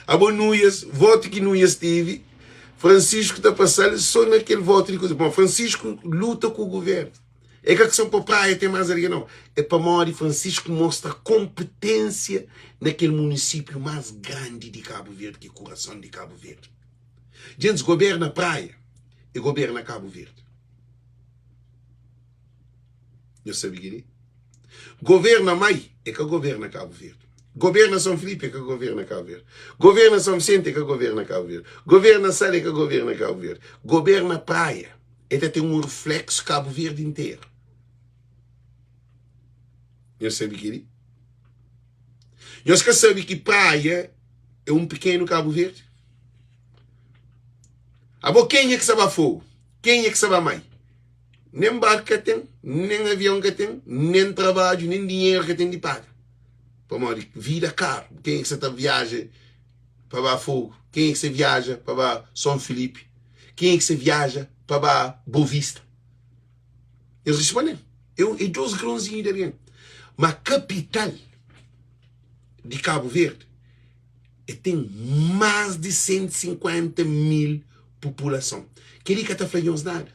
Abo Nuias, votu ki Nuias tevi, Francisco ta pasal so na kel votu di kuza. Bom, Francisco luta ku guvernu. É ka kson pa Praia ten más algen nau. É pamodi Francisco mostra konpetensia na kel munisípiu más grandi di Kabu Verdi, ki é kurason di Kabu Verdi. Djentis goberna Praia e goberna Kabu Verdi. Nhos sabe kel-li? Governa Mai é ka governa Kabu Verdi. Governa São Filipe é ka governa Kabu Verdi. Governa São Vicente é ka governa Kabu Verdi. Governa Sal é ka governa Kabu Verdi. Goberna Praia é ta ten un reflexo Kabu Verdi interu. Nhos sabe kel-li? Nhos ka sabe ki Praia é un pikenu Kabu Verdi? Abo kenha ki sa ba Fogo? Kenha ki sa ba Mai? Nen barku ka ten, nen avion ka ten, nen trabadju, nen dinheru ka ten di paga. Pamodi vida karu. Kenha ki sa ta viaja pa ba Fogu? Kenha ki sa viaja pa ba Son Filipi? Kenha ki sa viaja pa ba Bovista? Es responde-m, Eu é dos grãozinhu di algen. Ma kapital di Kabu Verdi. E ten más di 150 mil populason. Kel-li ka ta fla nhos nada?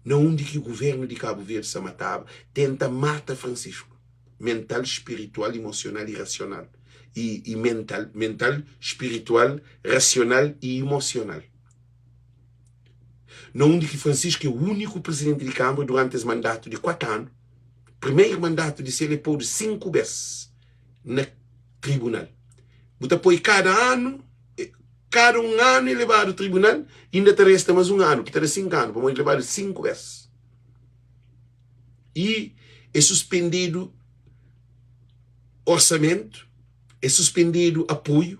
Na undi ki guvernu di Kabu Verdi sa mataba, tenta mata Francisco, mental, spiritual, emosional i rasional, i, i mental, mental, spiritual, rasional i emosional. Na undi ki Francisco é úniku prizidenti di Kâmara duranti es mandatu di 4 anu, primeru mandatu di sel é podu 5 bes na tribunal. Bu ta poi kada anu, kada un anu é lebadu tribunal, inda ta resta mas un anu, ki ta da 5 anu, pamodi lebadu 5 bes. I é suspendedu orsamentu, é suspendedu apoiu,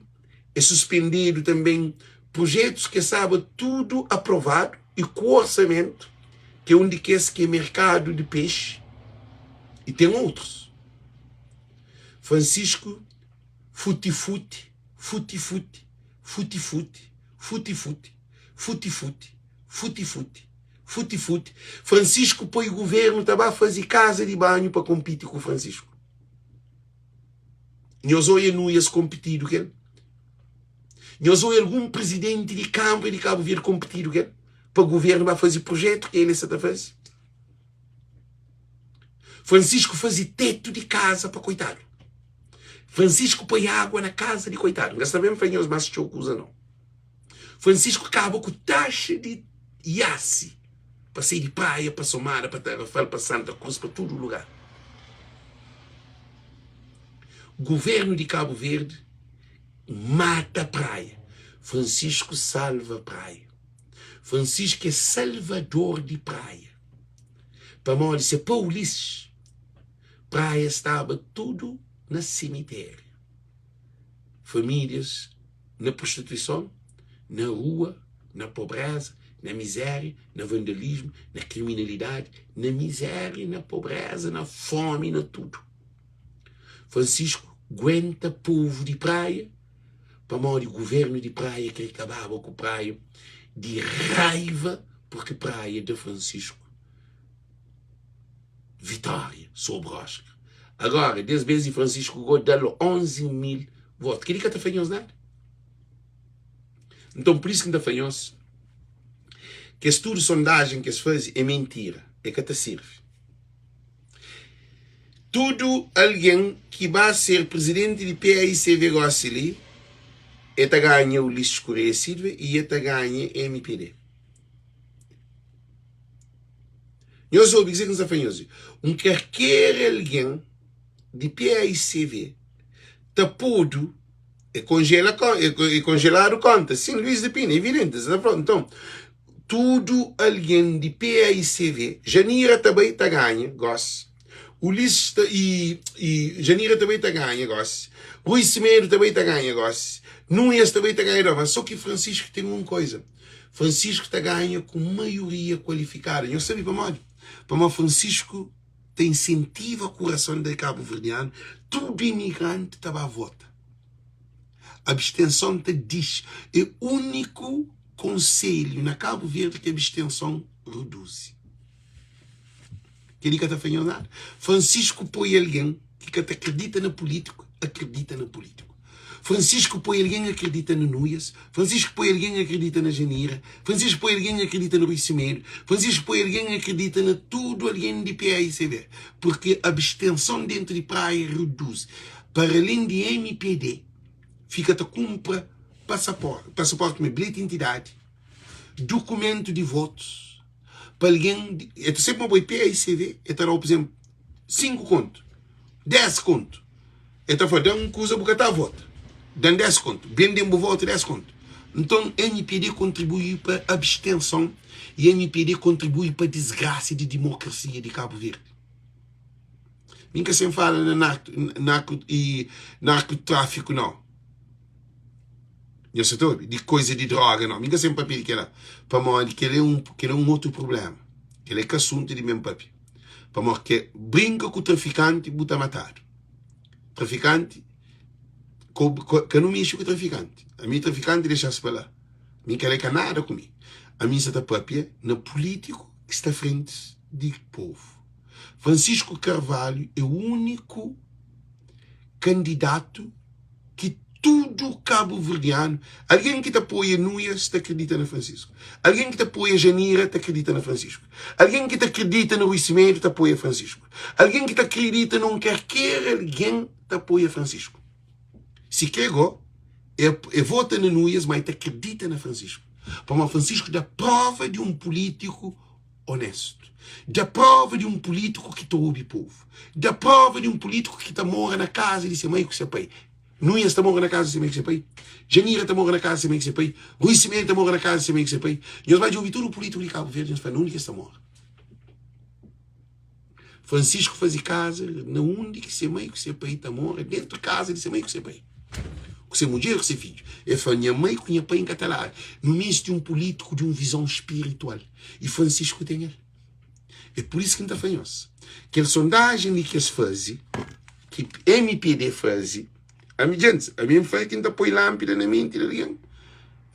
é suspendedu tanben projetus ki staba tudu aprovadu i ku orsamentu, ki é un di kes ki é merkadu di pexi i ten otrus. Francisco futi-futi, futi-futi, futi-futi, futi-futi, futi-futi, futi-futi, futi-futi. Francisco poi guvernu ta ba faze kaza di banhu pa konpiti ku Francisco. Nhos oia Nuias konpitidu kel? Nhos oia algun prizidenti di Kanbra di Kabu Verdi konpitidu kel? Pa guvernu ba faze prujetu ki el sa ta faze? Francisco faze tetu di kaza pa koitadu. Francisco poi agua na kaza di koitadu. N ka sta ben fla nhos más txeu kuza nau. Francisco kaba ku taxa di iasi pa sai di Praia pa Somada, pa Tarrafal, pa Santa Cruz, pa tudu lugar. Governu di Kabu Verdi mata Praia. Francisco salva Praia. Francisco é salvador di Praia. Pamodi se pa Ulisses, Praia staba tudu na simitériu. Famílias na prostituison, na rua, na pobreza, na mizéria, na vandalismu, na kriminalidadi, na mizéria, na pobreza, na fomi, na tudu. Francisco guenta povu di Praia pamodi guvernu di Praia kre kababa ku Praia di raiva purki Praia da Francisco vitória sobri Oscar. Agora, des bes di Francisco go da-l 11 mil votu. Kel-li ka ta fla nhos nada? Nton, pur isu ki N ta fla nhos, kes tudu sondajen ki es faze é mentira, é ka ta sirvi. Tudu algen ki ba ser prizidenti di PAICV gosi li, e ta ganha Ulisses Correia Silva y e ta ganha mpd. Nhos obi kuzê ki N sta fla nhos li. Un karker algen di PAICV ta podu e konjela e konjeladu konta. Sin, Luís de Pina, evidenti. N sta fla, nton, tudu algen di PAICV, Janira ta bai ta ganha gosi, Ulisses ta i i Janira ta bai ta ganha gosi, Rui Semedo ta bai ta ganha gosi, Nunes ta bai ta ganha gosi, mas so ki Francisco ten un koisa. Francisco ta ganha ku maioria kualifikadu. Nhos sabe pamodi? Pamodi Francisco ta insentiva kurason di kabuverdianu, tudu imigranti ta ba vota. Abstenson ta dixi. É úniku konselhu na Kabu Verdi ki abstenson reduzi. Kel-li ka ta fla nhos nada. Francisco poi algen ki ka ta akredita na pulítiku akredita na pulítiku. Francisco poi algen akredita na Nuias. Francisco poi algen akredita na Janira. Francisco poi algen akredita na Rui Semedo. Francisco poi algen akredita na tudu algen di PAICV. Purki abstenson dentu di Praia reduzi. Para alén di mpd fika ta kunpra pasaporti, pasaporti ma bilheti di identidadi, dukumentu di votus, pa algen, e ta sempre ma boi PAICV, e ta dau, por exemplo, 5 kontu, 10 kontu, e ta fla, dan un kuza bu ka ta vota, dan 10 kontu, benden bu votu 10 kontu. Nton, mpd kontribui pa abstenson y mpd kontribui pa disgrasa di dimokrasia di Kabu Verdi. Mi ka sen fala na narko e narkotráfiku nau. Nhos sa ta obi? Di koiza di droga nau. Mi ka sen papia di kela. Pamodi kel é un kel é un otu prublema. Kel é ka asuntu di ben papia. Pamodi ke brinka ku trafikanti bu ta matadu. Trafikanti ko ka nu mixi ku trafikanti. Ami trafikanti dexa-s pa la. Mi kel é ka nada ku mi. Ami sa ta papia na pulítiku ki sta frenti di povu. Francisco Carvalho é úniku. Kandidatu ki tudu kabuverdianu, algen ki ta apoia Nuias ta kridita na Francisco, algen ki ta apoia Janira ta kridita na Francisco, algen ki ta kridita na Rui Semedo ta apoia Francisco, algen ki ta kridita na un kerker algen ta apoia Francisco. Si kre go, e, e vota na Nuias, ma e ta kridita na Francisco. Pamodi Francisco da prova di un pulítiku onéstu. Da prova di un pulítiku ki ta obi povu. Da prova di un pulítiku ki ta mora na kaza di se mai ku se pai. Nuias ta mora na kaza di se mai ku se pai. Janira ta mora na kaza di se mai ku se pai. Rui Simeon ta mora na kaza di se mai ku se pai. Nhos bai djobe tudu pulítiku di Kabu Verdi, nhos fla na undi ki es ta mora. Francisco faze kaza na undi ki se mai ku se pai ta mora, dentu kaza di se mai ku se pai, ku se mudjer ku se fidju. El fla, Nha mai ku nha pai N ka ta larga. Nu meste un pulítiku di un vizon spiritual i Francisco ten el. É pur isu ki N ta fla nhos, kel sondajen li ki es faze, ki MPD faze, ami, djentis, ami N fla ki N ta poi lánpida na menti di algen,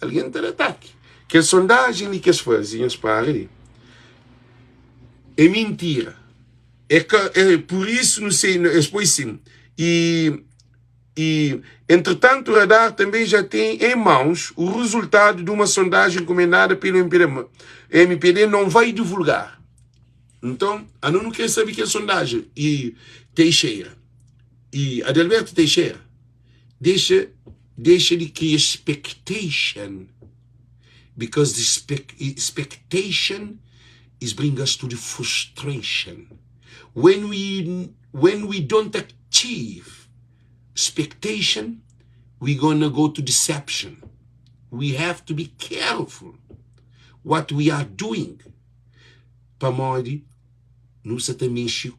algen ta da ataki. Kel sondajen li ki es faze, nhos para li. É mintira. É ka, é, por isso não sei, es poi sim. E, e, entretanto, o radar também já tem em mãos o resultado de uma sondagem encomendada pelo MPD. MPD não vai divulgar. Então, a não quer saber que é sondagem. E Teixeira, e Adelberto Teixeira, deixa, deixa de criar expectation because the expectation is bring us to the frustration when we when we don't achieve expectation we gonna go to deception we have to be careful what we are doing pamodi nu sa ta mexe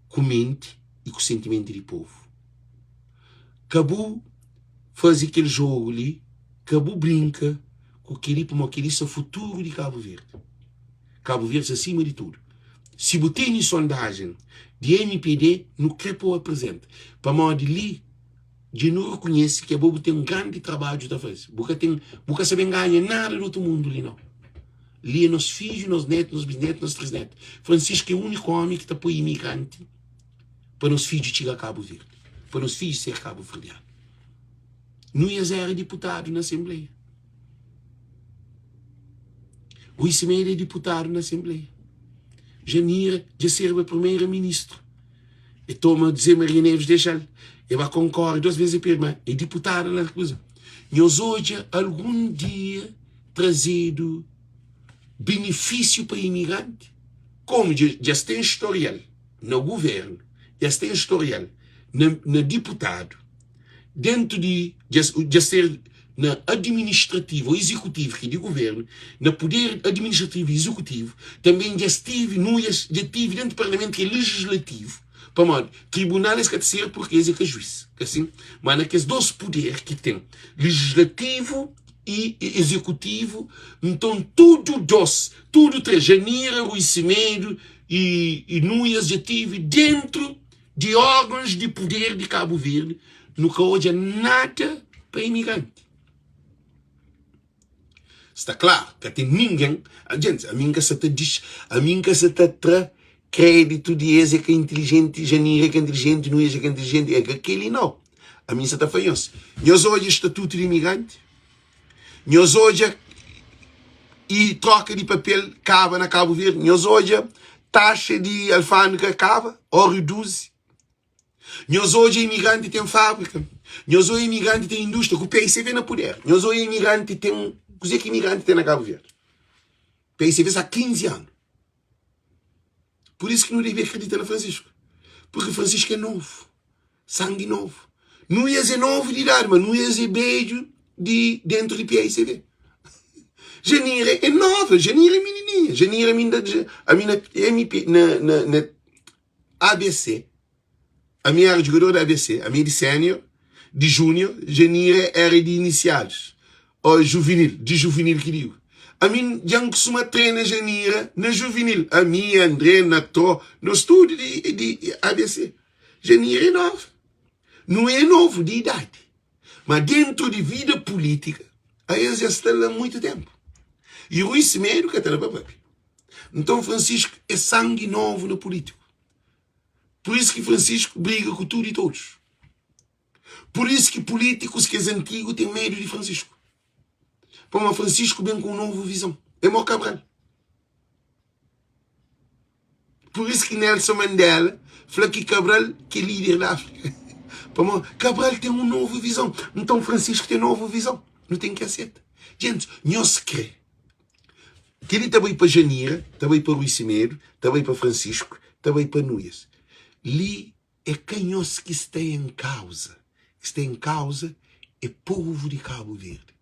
ku menti i ku sentimenti di povu ka bu faze kel jogu li Ka bu brinka ku keli pamodi keli sta futuru di Kabu Verdi. Kabu Verdi sta sima di tudu. Si bu teni sondajen di MPD nu kre pa bu aprezenta pamodi li dja nu rekonhesi ki abo bu ten grandi trabadju ta fazi. Bu ka ten bu ka sa ben ganha nada di otu mundu li nau. Li é nos fidju, nos netu, nos bisnetu, nos trisnetu. Francisco é uniku omi ki ta poi imigranti pa nos fidju txiga Kabu Verdi, pa nos fidju ser kabuverdianu. Nuias éra diputadu na Asenbleia. Rui Semedo é diputadu na Asenbleia. Janira dja serba primeira-ministru. E toma José Maria Neves dexa-l. E ba konkore dos bes e perde, ma é diputada na kuza. Nhos odja algun dia trazedu benefísiu pa imigranti? Komu dja dja es ten storial na guvernu, dja es ten storial na na diputadu. Dentu di dja ser na administrativu ou izekutivu ki di guvernu, na puder administrativu i izekutivu, tanbe dja stivi nuias dja tivi dentu parlamentu ki é lejislativu, pamodi tribunal es ka ta ser purki es é ka juiz, ka sin? Ma na kes dos puder ki ten, lejislativu i izekutivu, nton tudu dos, tudu tres, Janira, Rui Semedo i Nuias dja tivi dentru Di órgãos di puder di Kabu Verdi nu ka odja nada pa imigranti. Sta klaru, ka ten ningen. Djentis, ami N ka sa ta dix, ami N ka sa ta tra kréditu di es é ka intilijenti, Janira é ka intilijenti, Nuias é ka intilijenti, é ka kel-li nau. Ami N sa ta fla nhos, nhos odja statutu di imigranti? Nhos odja i troka di papel kaba na Kabu Verdi? Nhos odja taxa di alfândega kaba ô reduzi? Nhos odja imigranti ten fábrika? Nhos odja imigranti ten indústria ku PICV na puder? Nhos odja imigranti ten kuzê ki imigranti ten na Kabu Verdi? PICV sta 15 anu. Pur isu ki nu debe akredita na Francisco, purki Francisco é novu. Sangi novu. Nuias é novu di idadi, ma Nuias é bedju di dentru di PICV. Janira é nova, Janira é minininha. Janira ami nda ami na MP na na na ABC. Ami era jogador di ABC, ami é di sénior, di júnior, Janira era di inisiados. Ó juvinil, di juvinil ki digo. Ami dja N kustuma trena Janira na juvinil. Ami, André, Nató, nos tudu di di ABC. Janira é nova. Nu é novu di idadi, ma dentru di vida pulítika aes dja sta la muitu tenpu. I Rui Semedo ka ta da pa papia. Nton Francisco é sangi novu na pulítiku. Pur isu ki Francisco briga ku tudu i todos. Pur isu ki pulítikus kes antigu ten medu di Francisco. Pamodi Francisco ben ku un novu vizon. É mo Cabral. Pur isu ki Nelson Mandela fla ki Cabral ki é líder di Áfrika. Pamodi Cabral ten un novu vizon. Nton Francisco ten novu vizon. Nu ten ki aseta. Gentis, nhos kre. Kel-li ta bai pa Janira, ta bai pa Rui Semedo, ta bai pa Francisco, ta bai pa Nuias. Li é ka nhos ki sta en kauza. Ki sta en kauza é povu di Kabu Verdi.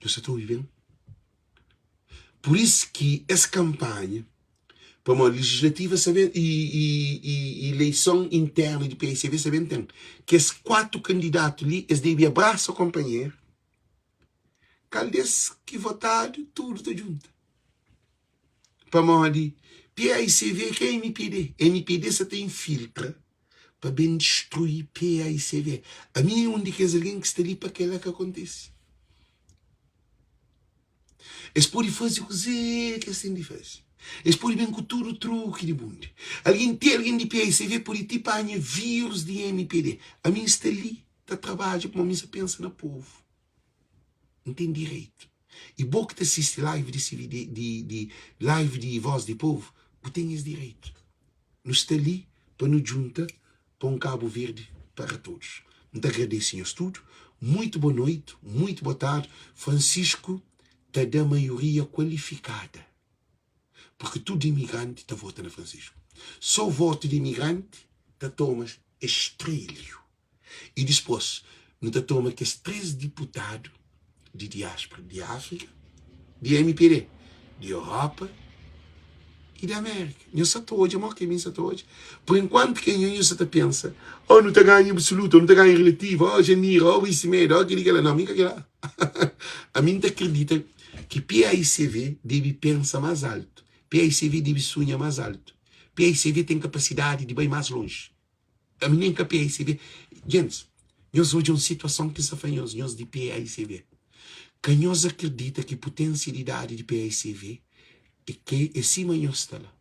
Nhos sa ta obi ben? Pur isu ki es kanpanha, pamodi legislativa sa ben i i i ileison interna di PSB sa ben ten, kes 4 kandidatu li es debe abrasa konpanheru, kal des ki votadu tudu ta djunta. Pamodi PAICV ka é mpd, mpd sa ta infiltra pa ben distrui PAICV. Ami é un di kes algen ki sta li pa kela ka kontise. Es pode faze kuzê ki es ten di faze. Es pode ben ku tudu truki di mundu. Algen, ti algen di PAICV pode ti panha vírus di mpd. Ami N sta li ta trabadja pamodi mi N sa pensa na povu. N ten direitu. I bo ki ta sisti live di CV di di live di Voz di Povo, bu ten es direitu. Nu sta li pa nu djunta pa un Kabu Verdi para todos. N ta agradese nhos tudu. Muitu bo noitu, muitu bo tardi. Francisco ta da maioria kualifikada, porque tudu imigranti ta vota na Francisco. So votu di imigranti ta toma estrelhu. I dispôs nu ta toma kes 3 diputadu di diáspora di Áfrika, di mpd, di Europa i di Amérika. Nhos sa ta odja mo ki mi sa ta odja. Pur enkuantu ke nho sa ta pensa, oh nu ta ganha absolutu, oh nu ta ganha relativu, oh Janira, oh Rui Semedo, oh keli kela. Nau, mi ka kela. Ami N ta kridita ki PAICV debe pensa más altu, PAICV debe sunha más altu, PAICV ten kapasidadi di bai más lonji. Ami nen ka PAICV. Gentis, nhos odja un situason ki N sta fla nhos, nhos di PAICV. Ka nhos akredita ki putensialidadi di PAICV é ke é sima nhos sta la.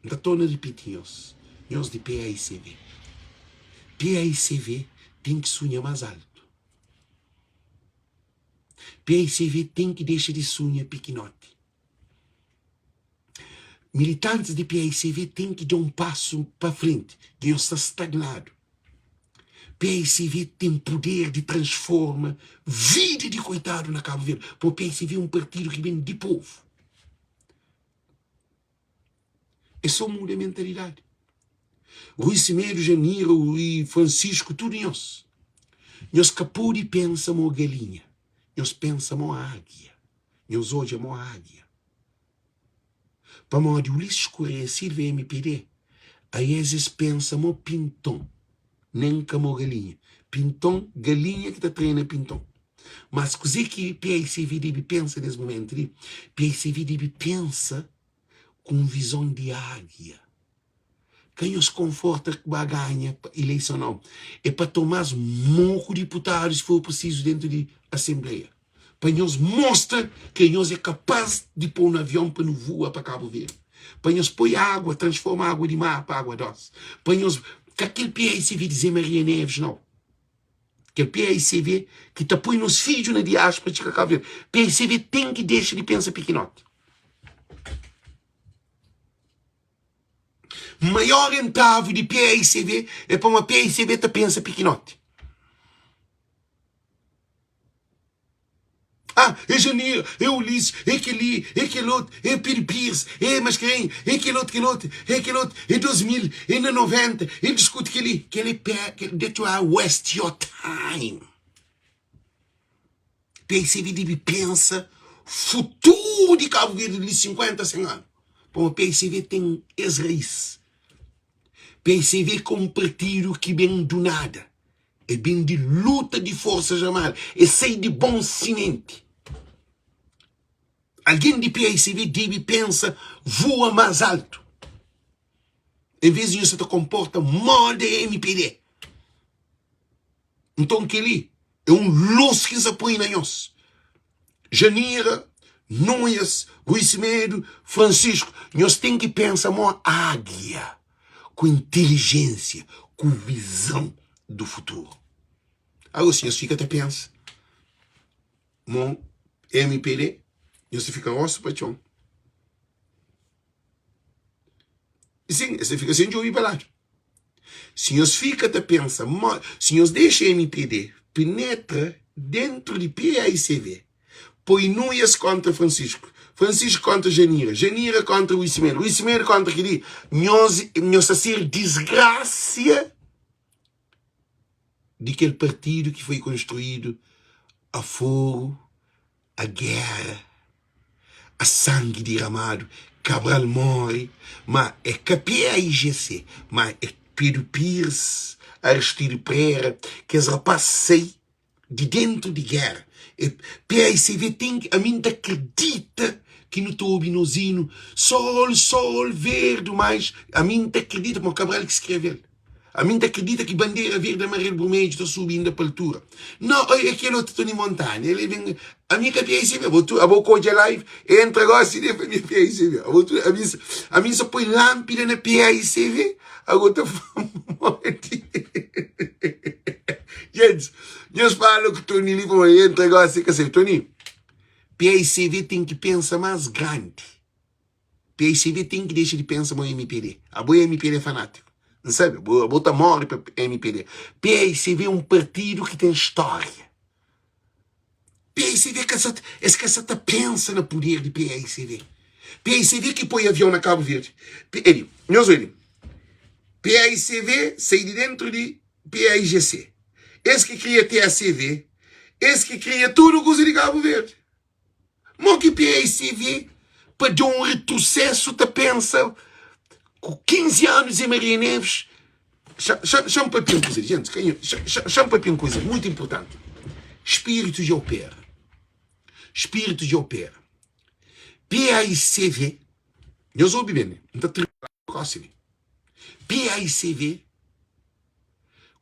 N ta torna ripiti nhos, nhos di PAICV. PAICV ten ki sunha más altu. PAICV ten ki dexa di sunha pikinoti. Militantis di paicv ten ki da un pasu pa frenti, ki nhos sta stagnadu. Paicv ten puder di transforma vida di koitadu na Kabu Verdi, pamodi paicv é un partidu ki ben di povu. É so muda mentalidadi. Rui Semedo, Janira, Rui Francisco, tudu nhos. Nhos ka pode pensa mo galinha, nhos pensa mo águia. Nhos odja mo águia. Pamodi Ulisses Correia Silva e mpd, aes es pensa mo pinton, nen ka mo galinha. Pinton, galinha ki ta trena pinton. Mas kuze ki paicv debe pensa nes mumentu li? Paicv debe pensa ku un vizon di águia. Ka nhos konforta ku ba ganha ileison nau. É pa tomas moku diputadu si for prisizu dentu di asenbleia. Pa nhos mostra ke nhos é kapaz di pô nu avion pa nu vua pa Kabu Verdi. Pa nhos poi agua, transforma agua di mar pa agua dosi. Pa nhos, ka kel PAICV di Zé Maria Neves nau. Kel PAICV ki ta poi nos fidju na diaspora txiga Kabu Verdi. PAICV ten ki dexa di pensa pikinoti. Maior entravi di PAICV é pamodi PAICV ta pensa pikinoti. Ah, é Janira, é Ulisses, é kel-li, é kel otu, é Pedro Pires, é Mascarenhas, é kel otu, kel otu, é kel otu, é 2000, é na 90, é diskuti kel-li, kel-li pé, that you are waste your time. PICV debe pensa futuru di Kabu Verdi di 50 a 100 anu. Pamodi PICV ten es rais. PICV é ka un partidu ki ben du nada. É ben di luta di forsas armadu. É sai di bon simenti. Algen di PICV debe pensa voa más altu. En vez di nhos sa ta konporta moda MPD. Nton kel-li é un lus ki N sa poi na nhos. Janira, Nuias, Rui Semedo, Francisco, nhos ten ki pensa mo águia. Ku intelijensia, ku vizon du futuru. Agosi nhos fika ta pensa mo mpd, nhos ta fika rostu pa txon. Sin, es ta fika sen djobe pa ladu. Si nhos fika ta pensa mo, si nhos dexa mpd penetra dentru di paicv, poi Nuias kontra Francisco, Francisco kontra Janira, Janira kontra Luisimel, Luisimel kontra kel-li, nhos, nhos ta ser disgrasia di kel partidu ki foi konstruídu a fogu, a géra, a sangi diramadu. Cabral móre, má é ka PAIGC, má é Pedro Pires, Aristides Pereira, kes rapás sai di dentu di géra. E PAICV ten ki, ami N ta kridita ki nu ta obi nos inu, Sol, sol verdi, mais ami N ta kridita, pamodi Cabral ki skrebe-l. Ami N ta kridita ki bandera verdi, amarelu, burmedju ta subi inda pa altura. No, é kel otu Tony Montana, el é ben, ami ka PAICV, abo tu, abo ku odja live, entra gosi li pa mi PAICV. Abo tu, ami, ami N sa poi lanpida na PAICV, ago ta fla modi. Gentis, nhos fala ku Tony li pamodi entra gosi ka sabe. Tony, PAICV ten ki pensa más grandi. PAICV ten ki dexa di pensa mo MPD. Abo é MPD fanátiku. N sabe, abo, abo ta morre pa MPD. PAICV é un partidu ki ten stória. PAICV ka sa, es ka sa ta pensa na puder di PAICV. PAICV ki poi avion na Kabu Verdi. Eli, nhos obi, PAICV sai di dentru di PAIGC. Es ki kria TACV, es ki kria tudu kuza di Kabu Verdi. Mo ki PAICV pa da un retrosesu ta pensa ku 15 anu Zé Maria Neves Xa-m papia un kuza, gente, xa-m papia un kuza mutu inpurtanti. Spiritu dja opera. Spiritu dja opera. PAICV, nhos obi ben, N ta tirmina gosi li. PAICV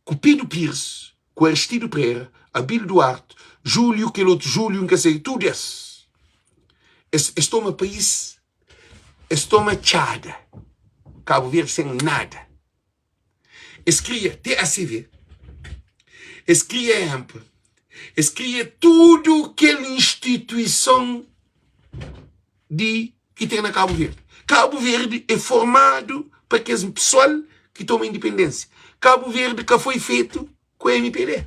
ku Pedro Pires, ku Aristido Pereira, Abílio Duarte, Júlio, kel otu Júlio, N ka sei, tudu es, es, es toma país, es toma txada, Kabu Verdi sen nada. Es kria TACV, es kria EMPA, es kria tudu kel instituison di ki ten na Kabu Verdi. Kabu Verdi é formadu pa kes pesoal ki toma indipendênsia. Kabu Verdi ka foi fetu ku MPD.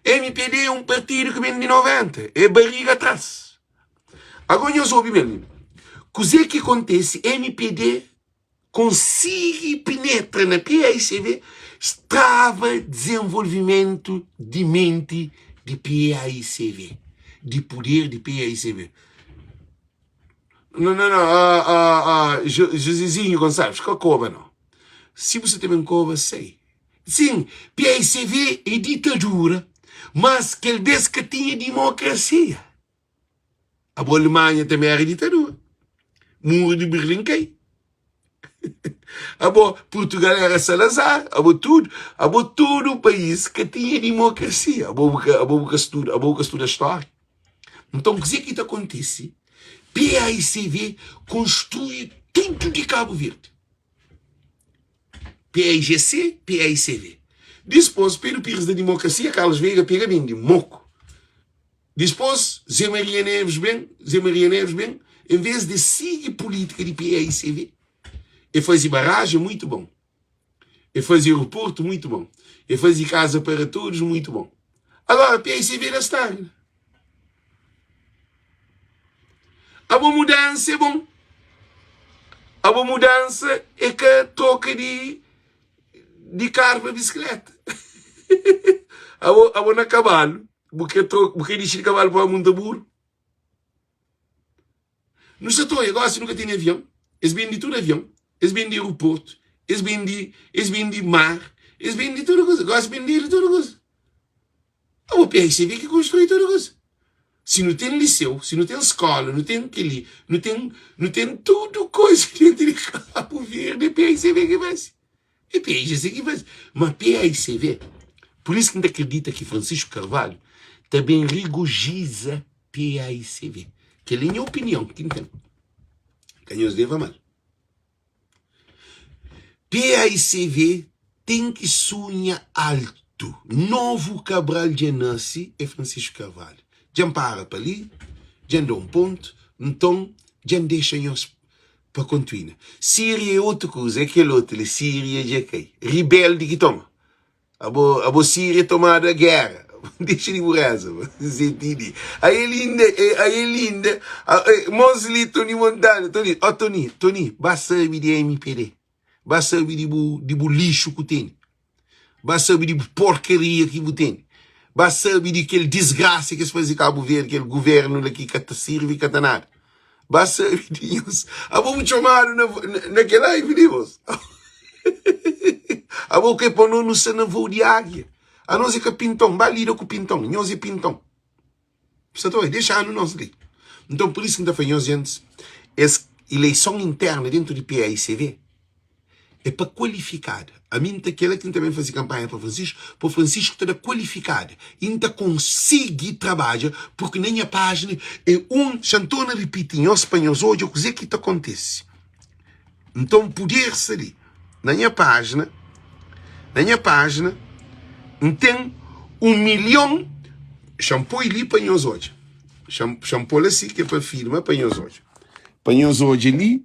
MPD é un partidu ki ben di 90, é bariga atrás. Agora nhos obi ben li. Kuzê ki kontese? MPD konsigi penetra na PAICV, strava dizenvolvimentu di menti di PAICV, di puder di PAICV. Não, não, não, ah, ah, ah, Josézinho Gonçalves, ka koba não. Si bu sa ta ben koba, sei. Sim, PAICV é ditadura, mas kel bes ka tinha dimokrasia. Abo Alemanha também era ditadura. Muro de Berlim cai. Abo Portugal era Salazar, abo tudo, abo tudo país que tinha democracia. Abo buka, abo buka estuda, abo buka estuda história. Então, o que que tá acontece? PAICV construi tudo de Cabo Verde. PAIGC, PAICV. Depois, Pedro Pires da Democracia, Carlos Veiga pega bem de moco. Dispôs, Zé Maria Neves ben, Zé Maria Neves ben, en vês de sigi pulítika di paicv, e faze barajen, muitu bon, e faze aeroportu, muitu bon, e faze kaza para todos, muitu bon. Agora, paicv da stagna. Abo mudansa é bon. Abo mudansa é ka troka di di karu pa bisikleta. Abo, abo na kabalu. Bu kre troka, bu kre dixi di kabalu pa ba munta buru? Nu sta ta oia, gosi nu ka tene avion, es bendi tudu avion, es bendi aeroportu, es bendi, es bendi mar, es bendi tudu kuza, gosi bendedu tudu kuza. Abo PICV ki konstrui tudu kuza. Si nu ten liseu, si nu ten skola, nu ten keli, nu ten, nu ten tudu kuza dentru di Kabu Verdi, é PICV ki fasi. É PAIGC ki faze. Ma PAICV, pur isu ki N ta kridita ki Francisco Carvalho ta ben rigojiza PAICV. Kel-li é nha opinion ki N ten. Ka nhos leva mal. PAICV ten ki sunha altu. Novu Cabral dja nase é Francisco Carvalho. Dja N para pa li, dja N da un pontu, nton dja N dexa nhos pa kontuina. Síria é otu kuza, é kel otu li, Síria dja kai. Ribeldi ki toma. Abo, abo Síria tomadu a géra. Dexa di bureza, Zé Tini. A el inda, a el inda, mos li, Tony Montana, Tony, ó Tony, Tony, ba sabe di MPD. Ba sabe di bu, di bu lixu ku tene. Ba sabe di bu porkaria ki bu tene. Ba sabe di kel disgrasa ki es faze Kabu Verdi, kel guvernu la ki ka ta sirvi, ka ta nada. Ba sabe di nhos. Abo bu txomadu na, na, na kel live li, mos. Abo kre pa no nu sta na voo di águia. Anos é ka pinton, ba lida ku pinton. Nhos é pinton. Sta ta oi, dexa-nu nos li. Nton, pur isu ki N ta fla nhos, gentis, es ileison interna dentu di PAICV é pa kualifikada. Ami N ta kela ki N ta ben faze kanpanha pa Francisco, pa Francisco ta da kualifikada i N ta konsigi trabadja purki na nha pájina é un xa N torna ripiti nhos pa nhos odja kuzê ki ta kontise. Nton puder sta li na nha pájina, na nha pájina N ten un milhon, xa N poi li pa nhos odja, xa xa N pô-l asi ki é pa firma pa nhos odja, pa nhos odja li.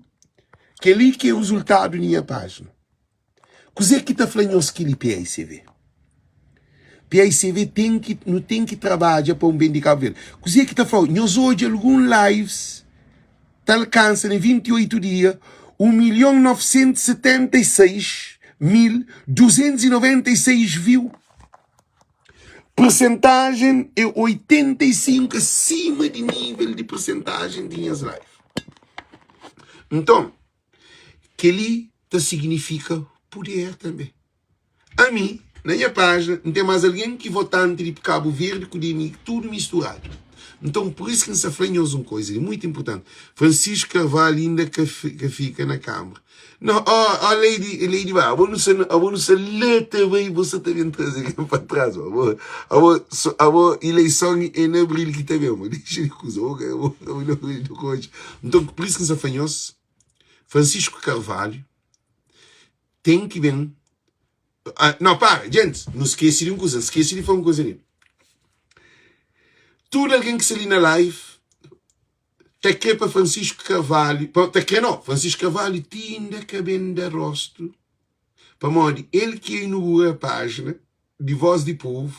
Kel-li ki é rezultadu di nha pájina. Kuzê ki ta fla nhos kel-li PAICV? PAICV ten ki, nu ten ki trabadja pa un ben di Kabu Verdi. Kuzê ki ta fla-u? Nhos odja algun lives ta alkansa na 28 dia 1 milhon 976 mil 296 view. Persentajen é 85 asima di nível di persentajen di nhas live. Nton, kel-li ta signifika puder tanbê. Ami, na nha pájina, N ten más algen ki votanti di Kabu Verdi ku di mi, tudu misturadu. Nton, pur isu ki N sta fla nhos un koza li mutu inpurtanti, Francisco Carvalho inda ka fika na Kánmara. No, oh, oh, Lady, Lady Ba, abo nu sa, abo nu sa la ta bai, bo sa ta ben traze algen pa tras, bo. Abo, abo, so, abo ileison é na abril ki ta ben, bo. Dexa di kuza, bo, bo, bo, bo, bo, bo, Nton, pur isu ki N sa fla nhos, Francisco Carvalho ten ki ben. Ah, no, para, gentis, nu skese di un kuza, N skese di fla un kuza li. Tudu algen ki sta li na live, Ta kre pa Francisco Carvalho, pa, ta kre no, Francisco Carvalho ti inda ka ben da rostu, pamodi el ki inugura pájina di Voz di Povo,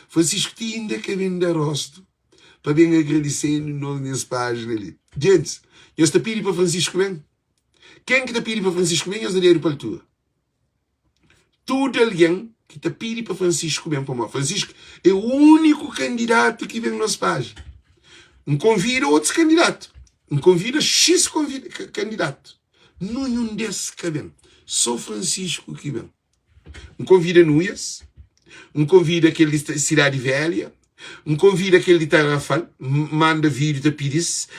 Francisco ti inda ka ben da rostu pa ben agradise-nu nos nes pájina li. Gentis, nhos ta pidi pa Francisco ben? Ken ki ta pidi pa Francisco ben, nhos da dedu pa altura. Tudu algen ki ta pidi pa Francisco ben pamodi Francisco é úniku kandidatu ki ben nos pájina. N konvida otus kandidatu, N konvida X kandidatu, nunhun des ka ben, sô Francisco ki ben. N konvida Nuias, N konvida kel di Sidadi Velha, N konvida kel di Tarrafal, N manda vídiu ta pidi-s,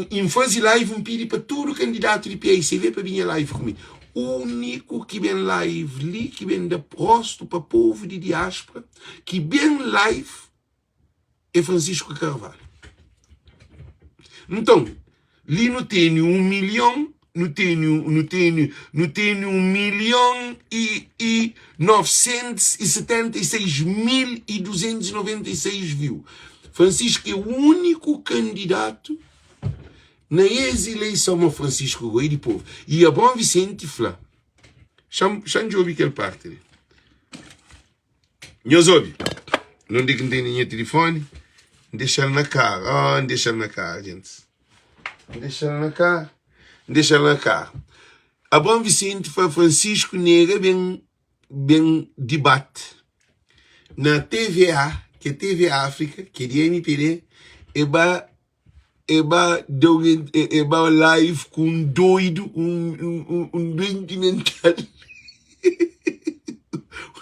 i N faze live N pidi pa tudu kandidatu di PAICV pa binha live ku mi. Úniku ki ben live li, ki ben da rostu pa povu di diáspora, ki ben live é Francisco Carvalho. Nton, Li nu tene un milhon, nu tene, nu tene, nu tene un milhon i, i 976.296 viu. Francisco é úniku kandidatu na es ileison. Ma Francisco goi di povu. I Abraão Vicente fla, xa-m, xa-m djobe kel parti li. Nhos obi, nunde ki N tene nha tilifoni, N dexa-l na karu. Oh, N dexa-l na karu, gentis. N dexa-l na karu, N dexa-l na karu. Abraão Vicente fla Francisco nega ben, ben dibate na TVA, ki é TV África, ki é di MPD, e ba e ba da un e ba live ku un doidu, un, un, un doenti mental,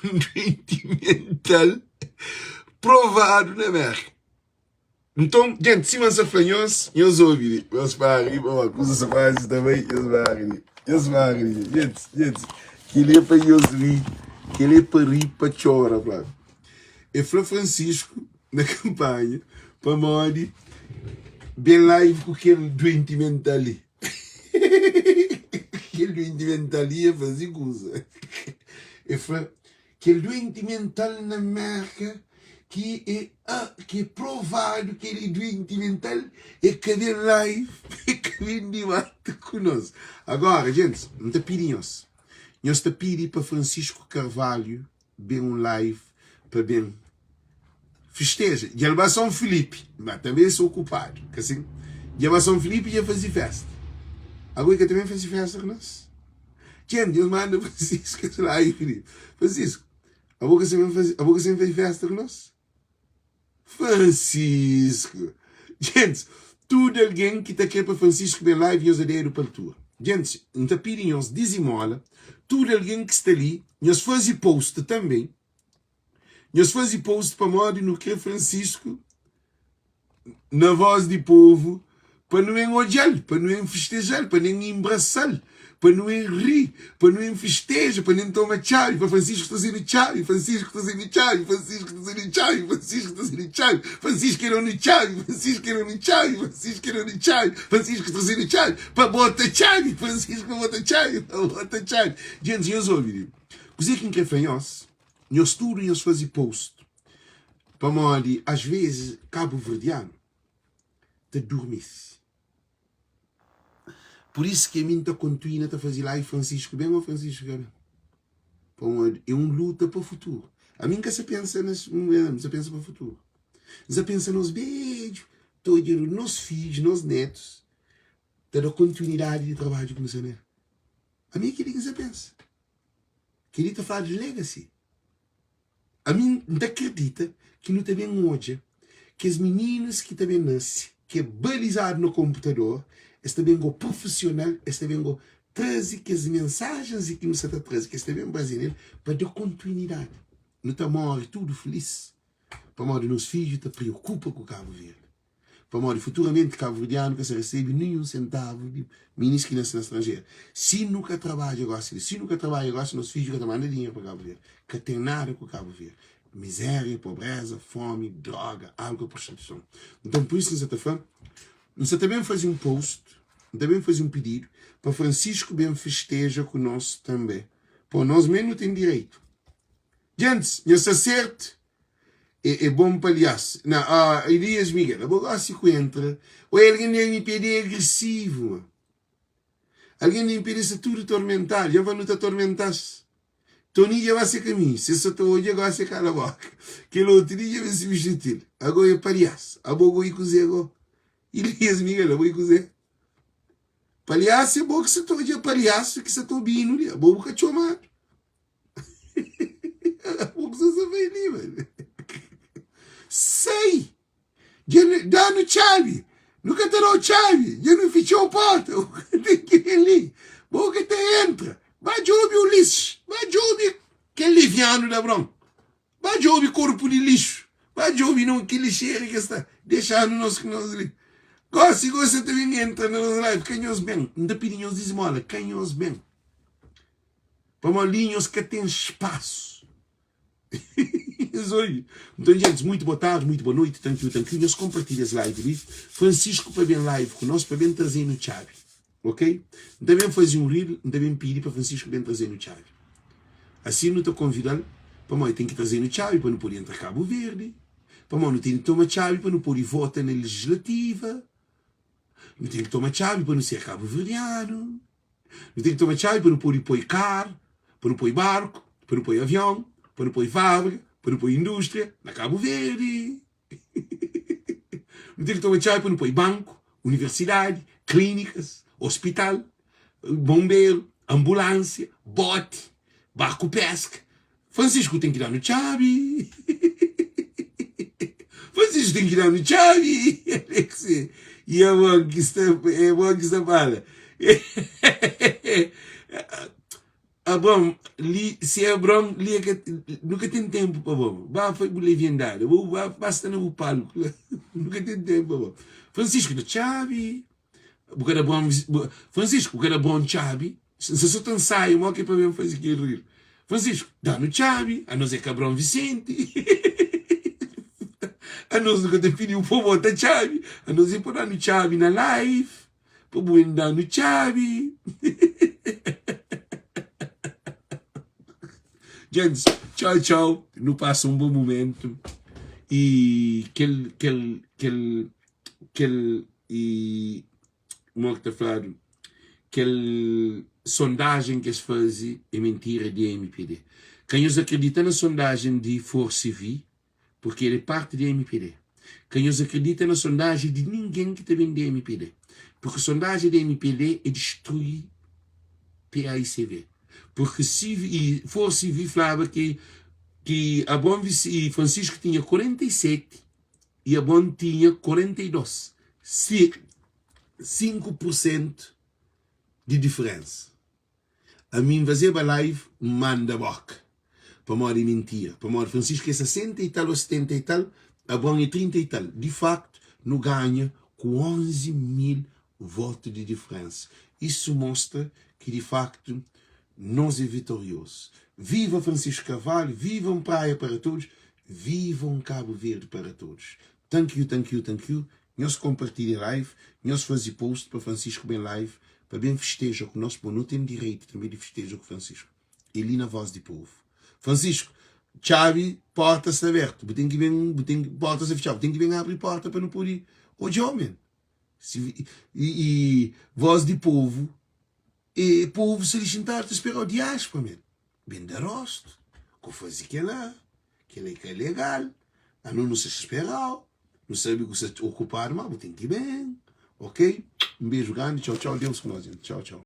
un doenti mental provadu na Merka. Nton, jenti, sima N sa fla nhos, nhos obi li, nhos para li, pamodi kuza sa faze ta bai, nhos para li, nhos para li, jenti, jenti, kel-li é pa nhos ri, kel-li é pa ri, pa txora, fla. E fla Francisco na kampanha pamodi ben live ku kel duenti mental li. Kel duenti mental ia faze kuza. E fla, kel duenti mental na Merka ki e ki e provadu ki el e duenti mental e ka ben live e ka ben dibati ku nos. Agora, gentis, N ta pidi nhos, nhos ta pidi pa Francisco Carvalho ben un live pa ben Festeja. Dja el ba São Filipe, ma tanbe es okupadu, ka sin? Dja ba São Filipe dja faze festa. Ago e ka ta ben faze festa ku nos? Txen, Deus manda Francisco es la i Filipe. Francisco, abo ka sa ben faze, abo ka sa ben faze festa ku nos? Francisco! Gentis, tudu algen ki ta kre pa Francisco ben live nhos da dedu pa altura. Gentis, N ta pidi nhos dizimola, tudu algen ki sta li, nhos faze post tanbe. Nhos faze post pamodi nu kre Francisco na voz di povo pa nu en odjal, pa nu en festejal, pa nu en imbrasal, pa nu en ri, pa nu en festeja, pa nu en toma txabi, pa Francisco traze-nu txabi, Francisco traze-nu txabi, Francisco traze-nu txabi, Francisco traze-nu txabi, Francisco é donu txabi, Francisco é donu txabi, Francisco é donu txabi, Francisco traze-nu txabi, pa bota txabi, Francisco pa bota txabi, pa bota txabi. Djentis, nhos obi li. Kuzê ki N kre fla nhos? Nhos tudu nhos faze post pamodi as vezes kabuverdianu ta durmese. Por isso ki ami nta kontuina ta faze live Francisco ben ou Francisco ka ben. Pamodi é un luta pa futuru. Ami nka sa pensa nes n sa pensa pa futuru. N sa pensa nos bedju ta odja nos fidjus, nos netus ta da kontinuidadi di trabadju ki nu sta nel. Ami é keli ki n sa pensa. Kel-li ta fladu di legacy. Ami N ta kridita ki nu ta ben odja kes mininus ki ta ben nase, ki é balizadu na konputador, es ta ben go prufisional, es ta ben go traze kes mensajens ki nu sa ta traze, ki es ta ben bazia nel pa da kontinuidadi. Nu ta móre tudu filis pamodi nos fidju ta preokupa ku Kabu Verdi. Pamodi futuramenti kabuverdianu ka sa resebe ninhun sentavu di minis ki nase na stranjeru. Si nu ka trabadja gosi li, si nu ka trabadja gosi, nos fidju ka ta manda dinheru pa Kabu Verdi. Ka ten nada ku Kabu Verdi. Mizeria, pobreza, fomi, droga, alku, prostituison. Nton, pur isu N sa ta fla, N sa ta ben faze un post, N ta ben faze un pididu pa Francisco ben festeja ku nos tanbe. Po, nos me nu ten direitu. Djentis, nha sta sertu É, é bom palhaço. Não, ah, Elias Miguel, abo gosi ku entra. Oi, alguém de MPD é agressivo, mano. Alguém de MPD está tudo tormentado. Já vai não tá tormentar-se. Tony já vai ser caminho. Se só tá hoje, agora se cala a boca. Aquele outro dia já vai substituir. Agora é palhaço. Abo goi kuze agora. Elias Miguel, abo kuze. Palhaço é bom que se tá hoje é palhaço que se tá ouvindo ali. Abo bu ka txomado. Abo ku sa bai li, mano. Sai! Dja nu da-nu txabi. Nu ka ta da-u txabi. Dja nu fitxa-u porta. Bu ka ten ki ben li. Bo ka ta entra. Ba djobe Ulisses. Ba djobe kel levianu di Abraon. Ba djobe korpu di lixu. Ba djobe na ki lixera ki es sta. Dexa-nu nos ku nos li. Gósi, gósi sa ta ben entra na nos live. Ka nhos ben. N ta pidi nhos dizmola. Ka nhos ben. Pamodi li nhos ka ten spasu. Nton, gentis, muitu boa tardi, muitu boa noiti, tankiu, tankiu. Nhos konpartilha es live li. Francisco pa ben live ku nos, pa ben traze-nu txabi. Ok? N ta ben faze un reel, N ta ben pidi pa Francisco ben traze-nu txabi. Asi nu ta konvida-l, pamodi el ten ki traze-nu txabi pa nu pode entra Kabu Verdi, pamodi nu ten ki toma txabi pa nu pode vota na legislativa, nu ten ki toma txabi pa nu ser kabuverdianu. Nu ten ki toma txabi pa nu pode poi karu, pa nu poi barku, pa nu poi avion, pa nu poi fábrika, pa nu poi indústria na Kabu Verdi. Nu ten ki toma txabi pa nu poi banku, universidadi, klínikas, ospital, bonberu, anbulánsia, boti, barku péska. Francisco ten ki da-nu txabi. Francisco ten ki da-nu txabi. E é bom ki sta, é bom ki sta fala. Abram, li, se Abram, li é ka, nu ka ten tempu pa bo. Ba fai bu leviandada, bu ba, ba sta na bu palco. Nu ka ten tempu pa bo. Francisco da txabi. Bu ka da bom, Francisco, bu ka da bom txabi. N sa so ta nsaia mo ki pa ben faze kel ril. Francisco, da-nu txabi, anos é Cabron Vicente. Anos nu ka ta pidi-u pa bota txabi, anos é pa da-nu txabi na live, pa bu ben da-nu txabi. Djentis, txau txau, nu pasa un bon mumentu i kel kel kel kel i mo ki ta fladu kel sondajen ki es faze é mintira di mpd. Ka nhos akredita na sondajen di Force-V purki el é parti di mpd. Ka nhos akredita na sondajen di ningen ki ta ben di mpd purki sondajen di mpd é distrui paicv. Purki si Force-V flaba ki ki Abraon Francisco tinha 47 i Abron tinha 42, si 5 pur sentu di diferensa. Ami N fazeba live N manda boka pamodi é mintira, pamodi Francisco é 60 i tal o 70 i tal, Abron é 30 i tal. Di faktu nu ganha ku 11 mil votu di diferensa. Isu mostra ki di faktu nos é vitoriozu. Viva Francisco Carvalho, viva un Praia para todos, Viva um Cabo Verde para todos. Thank you, thank you, thank you. Nhos compartilha live, nhos fazi post pa Francisco bem live pa bem festeja ku nos, pô nu tem direito também di festeja ku Francisco. É li na Voz di Povo. Francisco, txabi porta sta aberto, bu tem ki bem, bu tem porta sta fitxadu, bu tem ki bem abri porta pa nu podi odjau men. Si, e, e Voz di Povo E povu sta li xintadu ta sperau diaspora men ben da rostu ko fazi kela kela e ka legal ano nu sta sperau nu sabi ku sta okupadu ma bu ten ki ben ok un beju grandi txau txau deus ku nos txau txau.